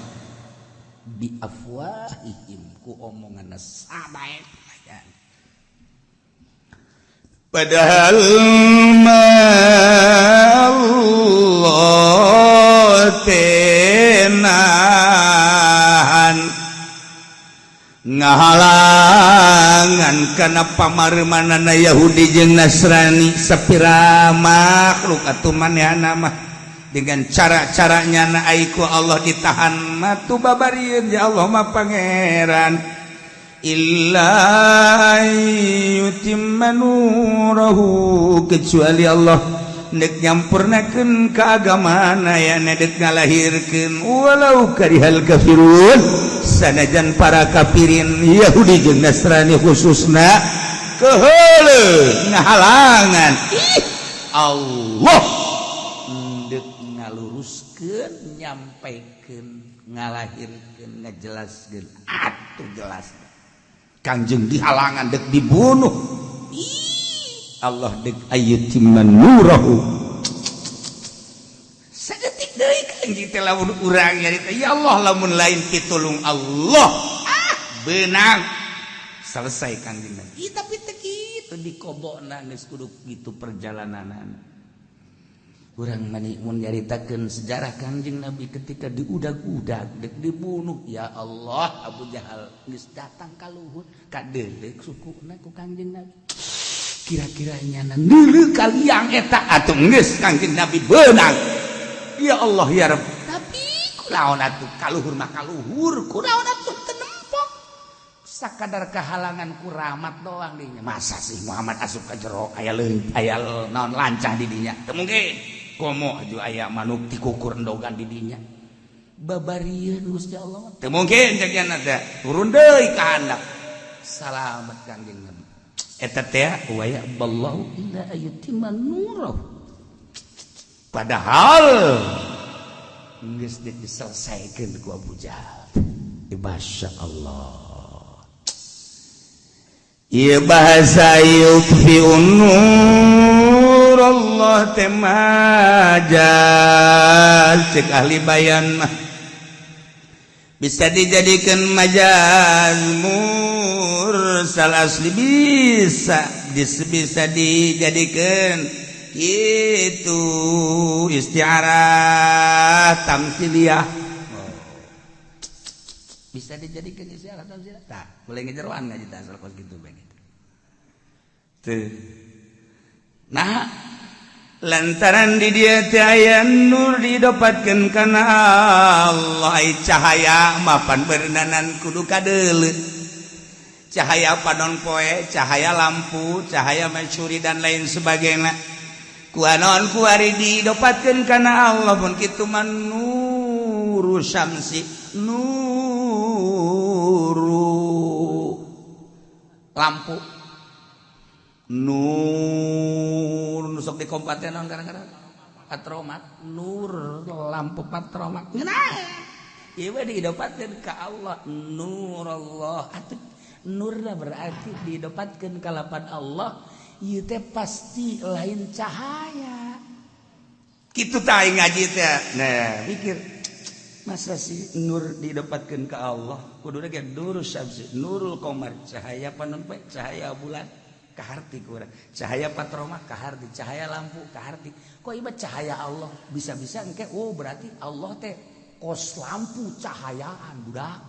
bi afwahihim, ku omongan sabae. Padahal Allah tenahan ngahalangan kana pamarmanana Yahudi jeung Nasrani. Sapira makhluk atuh manehna mah dengan cara-caranya na aiku Allah ditahan matu babarieun. Ya Allah mah Pangeran, illa yutimma nurahu, kecuali Allah nek nyampurnakeun keagamaan aya dek ngalahirkeun, walau karihal kafirun, sanajan para kafirin Yahudi jeung Nasrani khususna keheule ngahalangan. Ih, Allah ndek ngaluruskeun, nyampaikeun, ngalahirkeun, ngajelaskeun atuh jelas. Kangjeng dihalangan, dek dibunuh. Ih, Allah dek ayyutimma nurahu. Sadetik deui Kangjeng teh lamun urang nyarita, ya Allah, lamun lain pitulung Allah, ah, beunang selesai Kangjeng Nabi. Ih, tapi teu kitu dikobokna, geus kudu kitu perjalananana. Urang mani mun nyaritakeun sejarah Kangjeng Nabi ketika diudag-udag dek dibunuh, ya Allah, Abu Jahal geus datang ka luhur, kadeuleu sukuna ku Kangjeng Nabi. Kira-kira nyana neuleu kaliang eta atuh geus Kangjeng Nabi beunang. Ya Allah, ya Rabb, tapi kunaon atuh, kaluhur mah kaluhur, kunaon atuh teu nempok, sakadar kehalangan ku rahmat doang dinya. Masa sih Muhammad asup ka jero aya leung, aya naon lancah di dinya? Teu mungkin. Komo aju aya manuk tikukur endogan di dinya, babarieun Gusti Allah. Teu mungkin cek nya teh. Turun deui ka handap, salamet Kangjeng Nabi. Eta teh wa ya'ballahu illa ayyutimma nurahu, padahal geus diselesaikan ku Abu Jahal. Masya Allah. Iya, bahasa yutfi'un nur Allah teh majaz cek ahli bayan mah, bisa dijadikan majaz mursal asli, bisa bisa dijadikan itu istiarah tamsiliyah, bisa dijadikan istiarah tamsiliyah. Tak boleh ngejeroan ngaji tah asal kos gitu begitu tuh. Nah, lantaran di dia teh aya nur didapatkeun kana Allah. Ai cahaya mapan beureunanan kudu kadeuleu, cahaya panon poe, cahaya lampu, cahaya mencuri dan lain sebagainya. Kuanon kuari didapatkeun kana Allah pun kitu mah nuru syamsi, nuru lampu, nur nu sok dikompaten naon kadang-kadang, patromak, nur lampu patromak. Ngeunah ieu we didapatkeun ka Allah, nur Allah atuh. Nurna berarti didapatkeun ka lapan Allah. Ieu teh pasti lain cahaya kitu tah ngaji teh. Nah, mikir, masa sih nur didapatkeun ka Allah? Kuduna ge nur syamsi, nurul qamar, cahaya panon poe, cahaya bulan kaharti kurang, cahaya patroma kaharti, cahaya lampu kaharti. Kok ieu cahaya Allah bisa-bisa engke, oh, berarti Allah teh kos lampu cahayaan budak.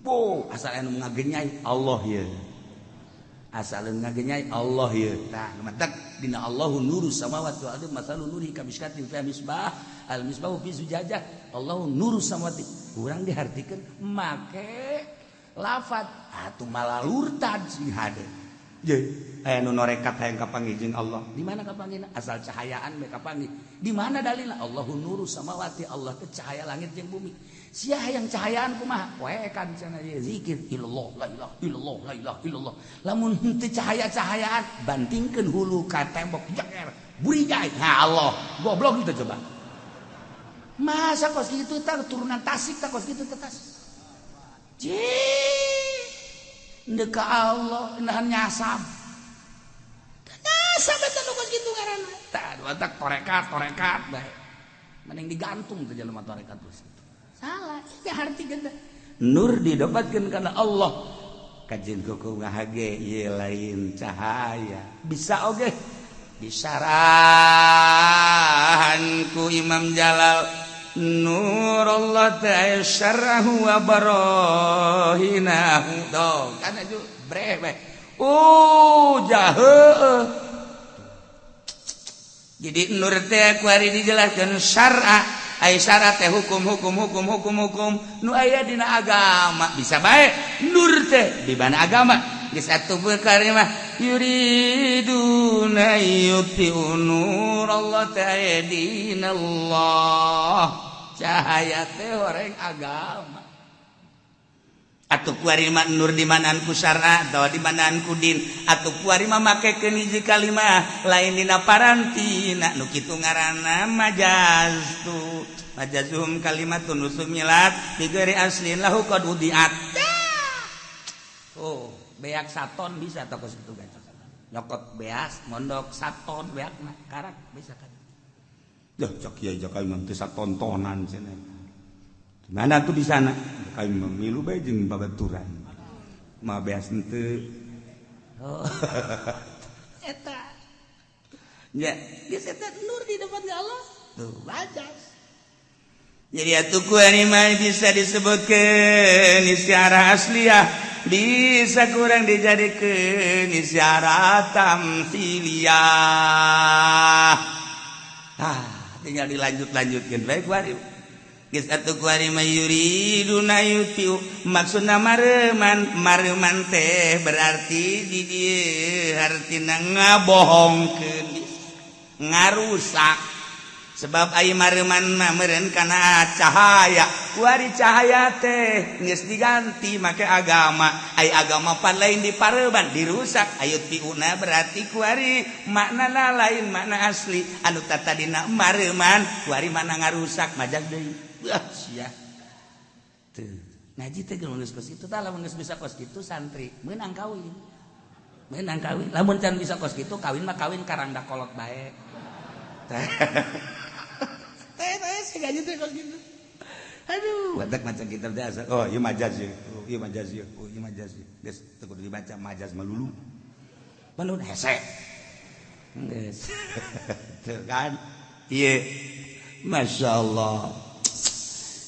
Bo asal anu ngagenyai Allah ye, asal anu ngagenyai Allah ye. Tah, matak dina Allahu nuru samawati wal ardi masalu nuri kamishkatin fiha misbah al misbahu fi zujajah Allahu nuru samawati, urang dihartikeun make lafat atuh malah lurtad sing hade. Ye, aya nu norekat hayang kapanggih jeung Allah. Di mana kapanggihna? Asal cahayaan we kapanggih. Di mana dalilna? Allahu nuru samawati, Allah teh cahaya langit jeung bumi. Sia hayang cahayaan kumaha? Poekan cenah ieu zikir illallah, la ilaha illallah, la ilaha illallah. Lamun henteu cahaya-cahayaan, bantingkeun hulu ka tembok jeger. Burijai. Ha Allah, goblok itu coba. Masa kos gitu tah, turunan Tasik tah, kos gitu teh tas. Cih. Ndek ka Allah nahan nyasab. Nyasab eta nu kos kitu ngaranna. Tah, batak torekat, torekat bae. Mending digantung teh jelema torekat terus. Salah, itu arti gede. Nur didapatkan karena Allah. Kajian kuku ngahage ieu lain cahaya. Bisa oge disarahan ku Imam Jalal, nur Allah ta'ala syarahu wa barohinahu. Tuh kan aja bre bre. Oh, jahe. Jadi nur teh ku ari dijelaskeun syar'a, ai syara teh hukum, hukum, hukum, hukum, hukum nu aya dina agama. Bisa bae nur teh di mana agama geus atuh perkara mah yuriduna yutfi'u nur Allah ta'ala dinallah, cahaya teh orang agama. Atuh kuari mah nur di manaan ku syara atawa di manaan ku din, atuh kuari mah makekeun hiji kalimah lain dina parantina, nu kitu ngaranna majaz tu. Majazum kalimatun usumilat bi ghairi aslin lahu qad wudiat. Oh, beak saton bisa toko situ gancang. Nyokot beas mondok saton beakna karak bisa kan. Duh, cak kiai jaka imam teu satontonan cenah. Mana tuh di sana? Kami memilu bae jeung babaturan. Mah beas henteu. Oh. Eta. Ya, geus eta nur di depan Allah. Tuh, majaz. Jadi atuh ku mah bisa disebutkeun istiarah asliyah, bisa kurang dijadikeun istiarah tamsiliyah. Ah, tinggal dilanjut-lanjutkeun bae ku. Geus atuh kuari mah yuriduna yutfi'u maksudna mareman, mareman teh berarti di dieu hartina ngabohongkeun, ngarusak. Sebab ai mareman mah meureun kana cahaya, kuari cahaya teh geus diganti make agama, ai agama pan lain dipareman, dirusak. Ayo tiuna berarti kuari maknana lain makna asli anu tatadina mareman, kuari mana ngarusak, majaz deui. Wah, sia tuh ngaji teh geus kos kitu tah. Lamun geus bisa kos kitu, santri meunang kawin, meunang kawin. Lamun can bisa kos kitu, kawin mah kawin karangda kolot bae. Teh teh si gaji teh kos kitu. Aduh, batak maca kitab teh asa, oh ieu majaz ieu, oh ieu majaz ieu, oh ieu majaz ieu. Geus teu kudu dibaca, majaz melulu. Bandun hese. Geus. Tuh kan. Ieu Masya Allah.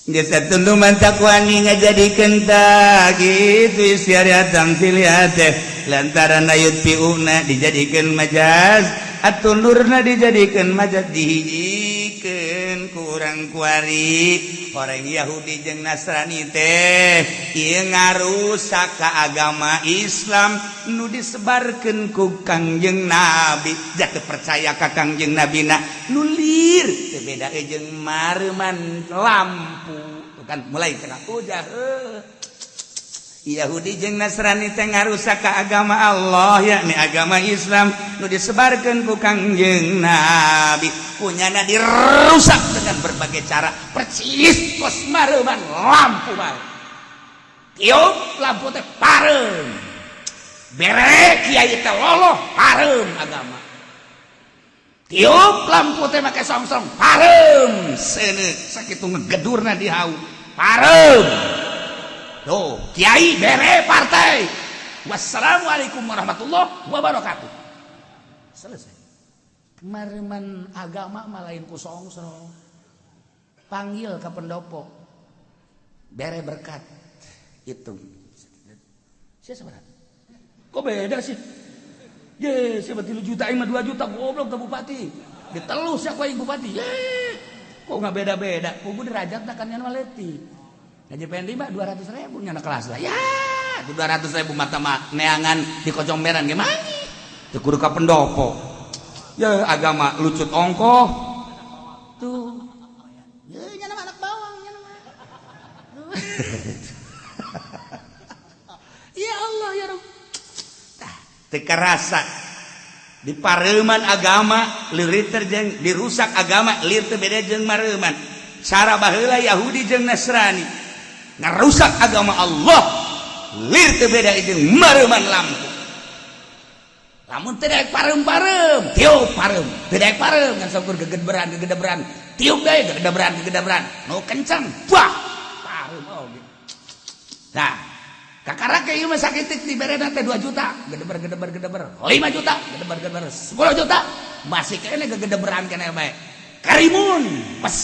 Geus atuh mantak wani ngajadikeun tah kitu istiarah tamtsiliyah teh lantaran ayutfi'una dijadikeun majaz atuh nurna dijadikeun majaz, dihijikeun kurang kuari orang Yahudi jeung Nasrani teh ieu ngarusak ka agama Islam nu disebarkeun ku Kangjeng Nabi. Jatuh percaya ka Kangjeng Nabi na nu lir teu beda jeung mareman lampu. Tuh kan mulai cenah ujah Yahudi jeung Nasrani teh ngarusak ka agama Allah, yakni agama Islam nu disebarkeun ku Kangjeng Nabi, punyana dirusak dengan berbagai cara, persis kos mareman lampu bae. Tiup lampu teh pareum, bere kiai teh loloh, pareum agama. Tiup lampu teh make songsong, pareum seuneu sakitu ngegedurna di hau, pareum. Tuh, kiai bere partai. Wassalamualaikum warahmatullahi wabarakatuh. Selesai. Mareman agama mah lain ku songsong. Panggil ke pendopo. Bere berkat. Hitung. Siapa sebenarnya? Kok beda sih? Ye, siapa 3 juta mah 2 juta, goblok ke bupati. Ditelus ya ku bupati. Ye. Kok nggak beda-beda? Kubu derajat kan yang maleti. Gaji pendi mah 200 ribu nyana kelas lah. Ya, 200 ribu mata mah neangan di kocomberan gimana? Teu kudu ka pendopo. Ya agama lucut ongkoh. Tuh. Ya nyana mah anak bawang nyana mah. Ya Allah ya Rabb. Tah, teu karasa di pareuman agama lieur jeung dirusak agama, lir teu beda jeung mareuman. Cara baheula Yahudi jeung Nasrani ngarusak agama Allah lir teu beda jeung mareuman lampu. Lamun teu daek pareum-pareum, tiup pareum. Teu daek pareum ngan saukur gegedberan gegedebran. Tiup deui gegedebran gegedebran. Nu kencang, bah, pareum oge. Nah, kakara ke ieu mah sakitik diberena teh 2 juta, gedeber gedeber gedeber, 5 juta, gedeber gedeber, 10 juta, masih kene gegedeberan kene bae. Karimun, pas.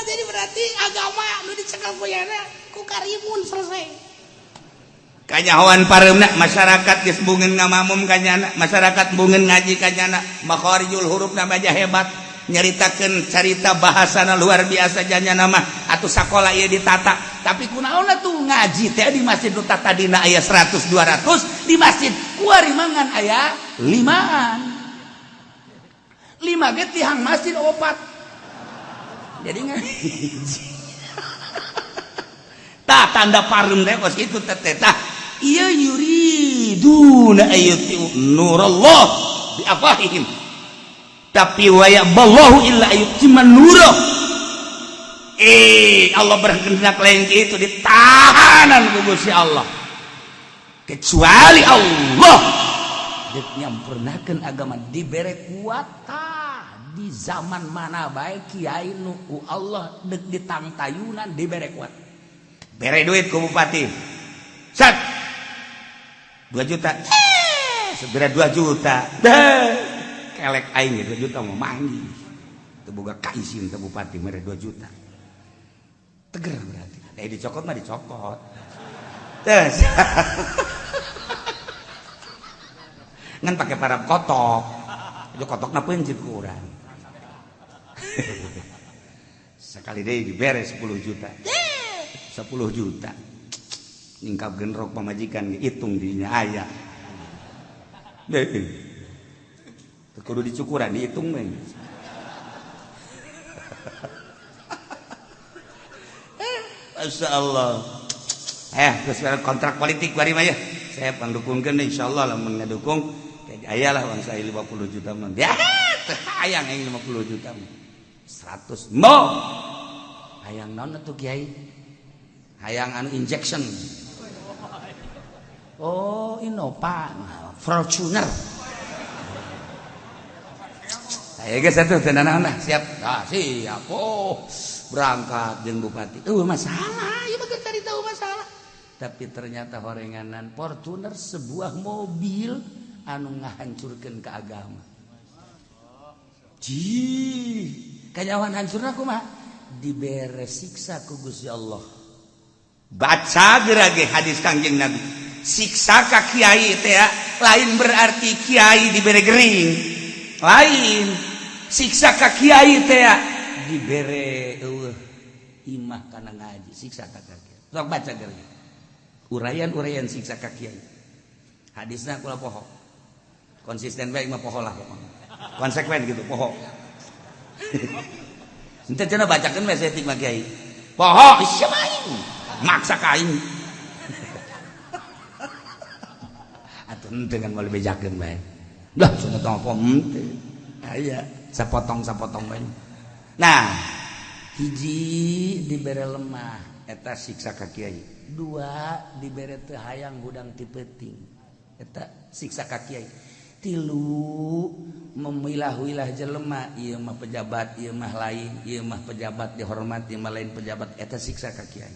Jadi berarti agama nu dicekel ku yana ku karimun selesai. Kanyahoan pareumna masyarakat geus bungeun ngamamum kanyana, masyarakat bungeun ngaji kanyana, makharijul hurufna aja hebat. Nyaritakeun carita bahasana luar biasa janyana mah atuh sakola ieu ditata. Tapi kunaon atuh ngaji teh di masjid nu tadina aya 100 200 di masjid kuari mangan aya 5-an. 5 ge tihang masjid 4. Jadi ngaji. Tah tanda pareum teh kos kitu teh tah. Ieu yuriduna ayyutiu nurallah bi afwahihim. Tapi wa ya'ballahu illa ayyutimma nurah. Allah berkehendak lain itu ditahanan ku Gusti Allah. Kecuali Allah deuk nyampurnakeun agama dibere kuat tah di zaman mana bae kiai nu ku Allah deuk ditangtayunan dibere kuat. Bere duit ku bupati. Sat. 2 juta. Segera 2 juta. Deh. Kelek aing 2 juta mau manggih. Teu boga kaisin teu bupati mere 2 juta. Teger berarti. Eh dicokot mah dicokot. Terus. Ngan pakai parab kotok. Itu kotokna pencit ku urang. Sekali deui dibere 10 juta. 10 juta. Ningkap genrok pamajikan hitung dinya aya. Deh. Kudu dicukuran dihitung mah. Masya Allah. Terus kontrak politik bari mah ya. Saya pangdukungkeun insyaallah lamun ngadukung aya lah uang saya 50 juta mah. Ya, teu hayang aing 50 juta mah. 100 mo. Hayang naon atuh kiai? Hayang anu injection. Oh, Innova, Fortuner. Ayo guys, satu tenang lah, siap. Ah, siap. Oh, berangkat jeung bupati. Masalah, ieu mah cari tahu masalah. Tapi ternyata horenganan Fortuner sebuah mobil anu ngahancurkeun ke agama. Ji, kanyawan hancurna kumaha? Dibere siksa ku Gusti Allah. Baca gerage hadis Kangjeng Nabi. Siksa ka kiai teh lain berarti kiai dibere gering. Lain. Siksa ka kiai teh dibere eueuh imah kana ngaji, siksa ka kiai. Sok baca gerage. Uraian-uraian siksa ka kiai. Hadisna kula poho. Konsisten bae mah poho lah pokoknya. Konsekuen gitu poho. Ente cenah bacakeun we saeutik mah kiai. Poho sia aing. Maksa ka aing. Atuh henteu kan moal bejakeun bae. Lah cenah tong apa henteu. Aya sapotong-sapotong bae. Nah, hiji dibere lemah eta siksa ka kiai. Dua dibere teu hayang hudang ti peuting. Eta siksa ka kiai. Tilu memilah-wilah jelema, ieu mah pejabat, ieu mah lain, ieu mah pejabat dihormat, ieu mah lain pejabat, eta siksa ka kiai.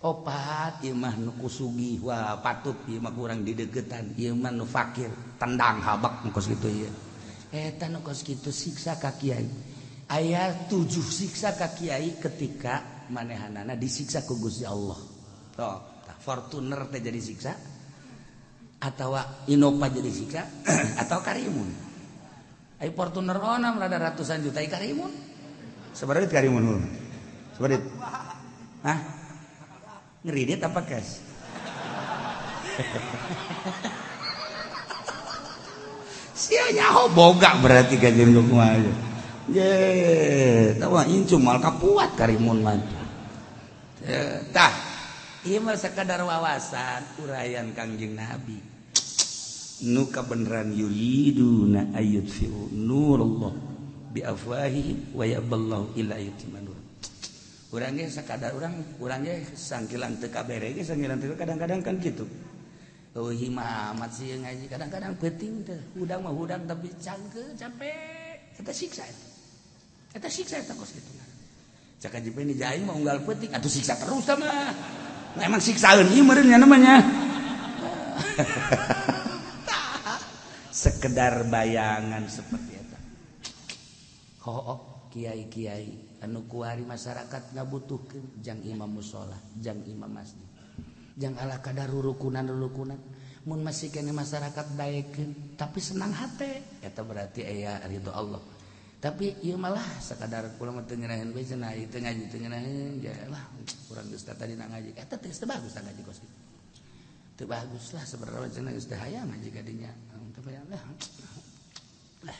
Opat ieu mah nu kusugih, wah patut ieu mah kurang dideukeutan, ieu mah nu fakir, tendang habak nu kos kitu ieu. Eta nu kos kitu siksa ka kiai. Aya 7 siksa ka kiai ketika manehanana disiksa ku Gusti Allah. Tuh, Fortuner teh jadi siksa atau Innova jadi siksa atau Karimun. Ai Fortuner onam rada ratusan juta ai Karimun. Sabaraha Karimun? Sabaraha? Hah? Ngeridit apa cash? Sia nyaho boga berarti kanjeng kumaha. Ye, tawa incu mal kapuat Karimun mah. Tah, ieu mah sakadar wawasan uraian Kangjeng Nabi. Nu kabeneran yuriduna ayyutfi'u nurullah. Bi afwahihim wa yaballahu illa yutimma nur. Urang ge sakadar urang, urang ge sangkilang teu kabere ge, sangkilang teu, kadang-kadang kan gitu. Eueuh, amat sih ngaji, kadang-kadang penting teh hudang mah hudang, tapi cangke capek. Eta siksa, eta eta siksa, eta kos kitu. Cak Haji Peni aing mah unggal peuting atuh siksa terus mah. Nah, emang siksaeun ieu meureun nya namanya. Sekedar bayangan seperti eta. Oh, kiai-kiai anu kuari masyarakat ngabutuhkeun jang imam musola, jang imam masjid, jang ala kadar rurukunan-rurukunan, mun masih kene masyarakat daekeun tapi senang hati, eta berarti aya ridho Allah. Tapi ieu malah sakadar kula mah teu ngeunaheun we cenah, ieu teu ngaji, teu ngeunaheun ya lah, urang geus tadi na ngaji. Eta teh teu bagus ngaji kos kitu, teu bagus lah sebenarnya cenah, geus teu hayang ngaji kadinya, tapi lah lah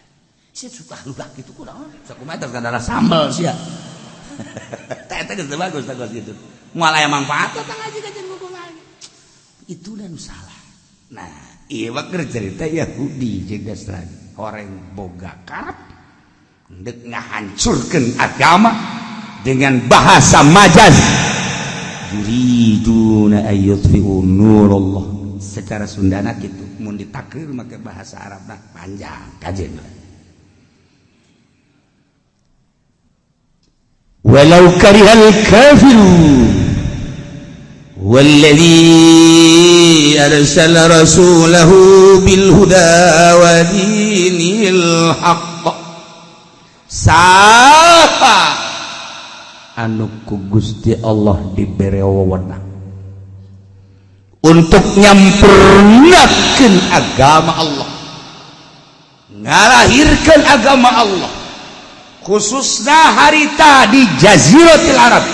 sia suka lulah kitu kunaon, sakumaha teh kadara sambel sia. Teh eta geus teu bagus teh kos kitu, moal aya manfaat teh ngaji kajian buku lagi itu dan salah. Nah, ieu mah keur cerita Yahudi jeung Nasrani horeng boga karep ndek ngahancurkeun agama dengan bahasa majaz, yuriduna ayyutfi'u nurallah. Secara Sundana gitu, mun ditakrir make bahasa Arab nah panjang kajen. Walau karihal kafirun. Walladzi arsala rasulahu bil huda wa dinil haqq. Saha anu ku Gusti Allah dibere wewenang untuk nyampurnakeun agama Allah, ngalahirkeun agama Allah, khususnya harita di Jaziratil Arab,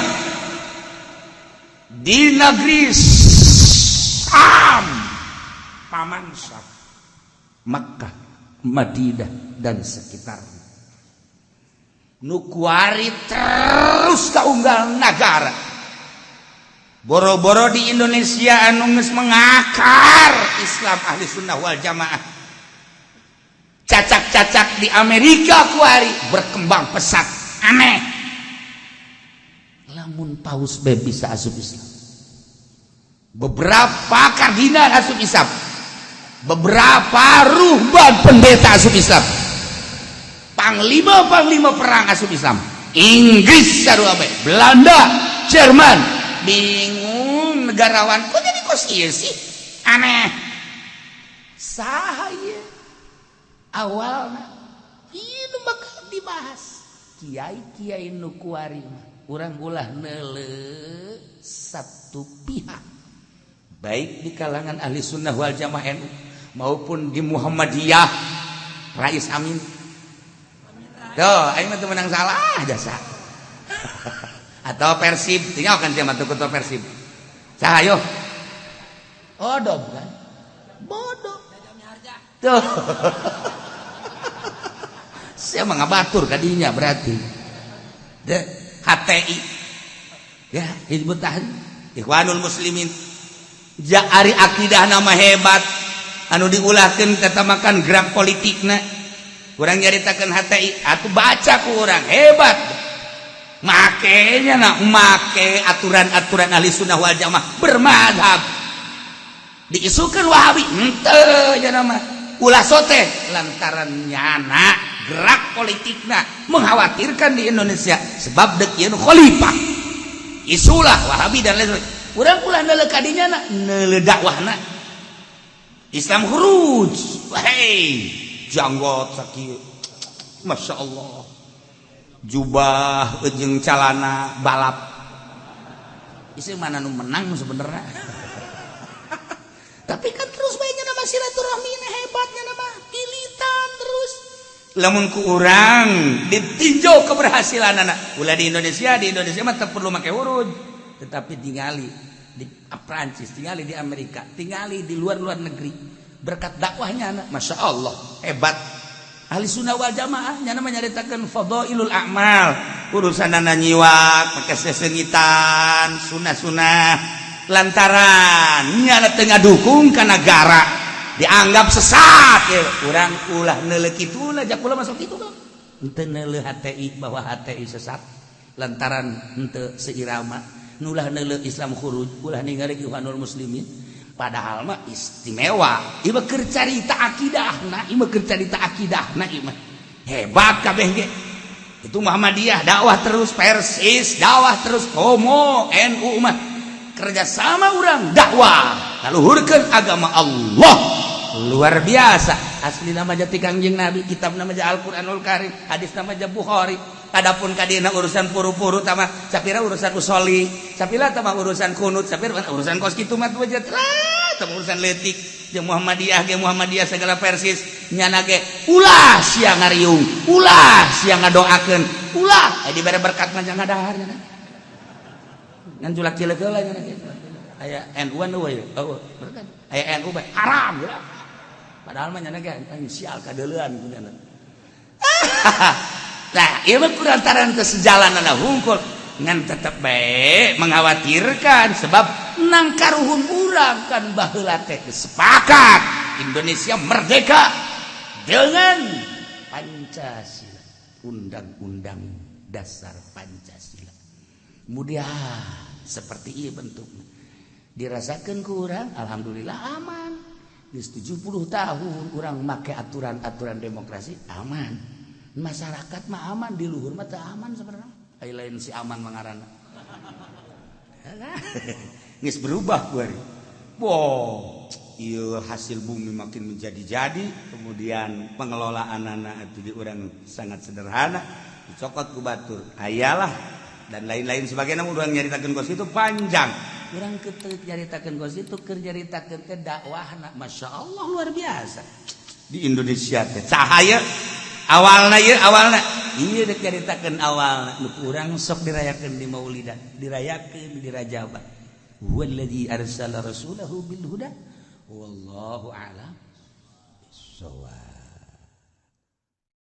di negeri Sam, Paman Sam, Makkah, Madinah dan sekitarnya, nu kuari terus kaunggal nagara. Boro-boro di Indonesia anu geus mengakar Islam Ahli Sunnah wal Jamaah, cacak-cacak di Amerika kuari berkembang pesat. Aneh lamun paus be bisa asup Islam, beberapa kardinal asup Islam, beberapa ruhban pendeta asup Islam, panglima-panglima perang asup Islam, Inggris sarua bae, Belanda, Jerman. Bingung negarawan, kok jadi kos ieu sih? Aneh. Saha ieu awalna? Ieu nu bakal dibahas kiai-kiai nu kuari mah. Urang ulah neuleu satu pihak, baik di kalangan Ahli Sunnah wal Jamaah NU maupun di Muhammadiyah Rais Amin. Tuh, aing mah teu menang salah jasa. Atau Persib, tinggal kan sia mah ketua Persib. Saha yo? Oh, dom kan. Bodoh. Tuh. Saya mah ngabatur kadinya berarti. De, HTI. Ya, Hizbut Tahrir, Ikhwanul Muslimin. Ja ari akidah nama hebat anu diulahkeun tetamakan gerak politikna. Kurang nyaritakeun HTI atuh, baca ku urang hebat. Makanya nak make aturan-aturan Ahli Sunnah wal Jamaah bermadhab. Diisukan Wahabi henteu nama ulah sote lantaran nyana gerak politikna mengkhawatirkan di Indonesia sebab dek ieu khalifah, isulah Wahabi dan lain sebagainya. Urang ulah neuleu kadinya na, neuleu dakwahna Islam khuruj. Hei, janggot sakieu, Masya Allah, jubah jeung calana balap, isi mana nu menang sebenarnya? Tapi kan terus baiknya nama silaturahmi, hebatnya nama ilitan terus. Lamun ku urang ditinjau keberhasilan anak ulah di Indonesia, di Indonesia mah perlu make huruf, tetapi tingali di Prancis, tingali di Amerika, tingali di luar-luar negeri, berkat dakwahnya anak, Masya Allah, hebat Ahli Sunnah wal Jamaah. Nya nama nyaritakeun fadailul a'mal, urusan nyiwak pakai sesengitan sunah-sunah, lantaran nyana teu ngadukung ka negara dianggap sesat ya. Urang ulah neuleuh kitu lah, jak ulah masuk kitu kan. Henteu neuleuh HTI bahwa HTI sesat lantaran henteu seirama, ulah neuleuh Islam Khuruj, ulah ningali Ikhwanul Muslimin. Padahal mah istimewa ieu mah, keur carita akidahna ieu mah, keur carita akidahna ieu mah. Hebat kabeh ge itu. Muhammadiyah dakwah terus, Persis dakwah terus, komo NU mah kerjasama urang dakwah ngaluhurkeun agama Allah. Luar biasa, asli nama jati Kangjeng Nabi, kitab nama Al-Qur'anul Karim, hadis nama Bukhari. Adapun kadina urusan puru-puru tama sapira, urusan usoli sapira tama, urusan kunut sapira, urusan kos kitu mah lah tama, urusan letik. Jeung Muhammadiyah ge, Muhammadiyah segala Persis nyana ge ulah sia ngariung, ulah sia ngadoakeun, ulah dibere berkat mah jangan dahar nyana, ngan julak cileuk heula nyana ge. Aya NU nu we, oh berkat aya NU bae haram ya. Padahal mah nyana ge sial kadeuleuan kunyana. Nah, ieu mah kulantaran kesejalanan hungkul, ngan tetep bae mengkhawatirkan sebab nang karuhun urang kan baheula teh sepakat Indonesia merdeka dengan Pancasila, Undang-Undang Dasar Pancasila. Kemudian seperti ini bentuknya dirasakan kurang. Alhamdulillah aman di 70 tahun urang make aturan-aturan demokrasi, aman masyarakat mah, aman di luhur mah aman. Sebenarnya lain si aman mengarana geus berubah kuari. Wow, iya, hasil bumi makin menjadi-jadi, kemudian pengelolaan anak itu di urang sangat sederhana, dicokot ku batur ayalah dan lain-lain sebagainya. Urang nyaritakeun kos itu panjang, urang ketek nyaritakeun kos itu, keur nyaritakeun teh dakwahna Masya Allah luar biasa di Indonesia teh. Cahaya awalna ieu, awalna ieu dek nyaritakeun awalna nu urang sok dirayakeun di Maulidan, dirayakeun di Rajaban. Huwallazi arsala rasulahu bil huda, wallahu a'lam bissawab.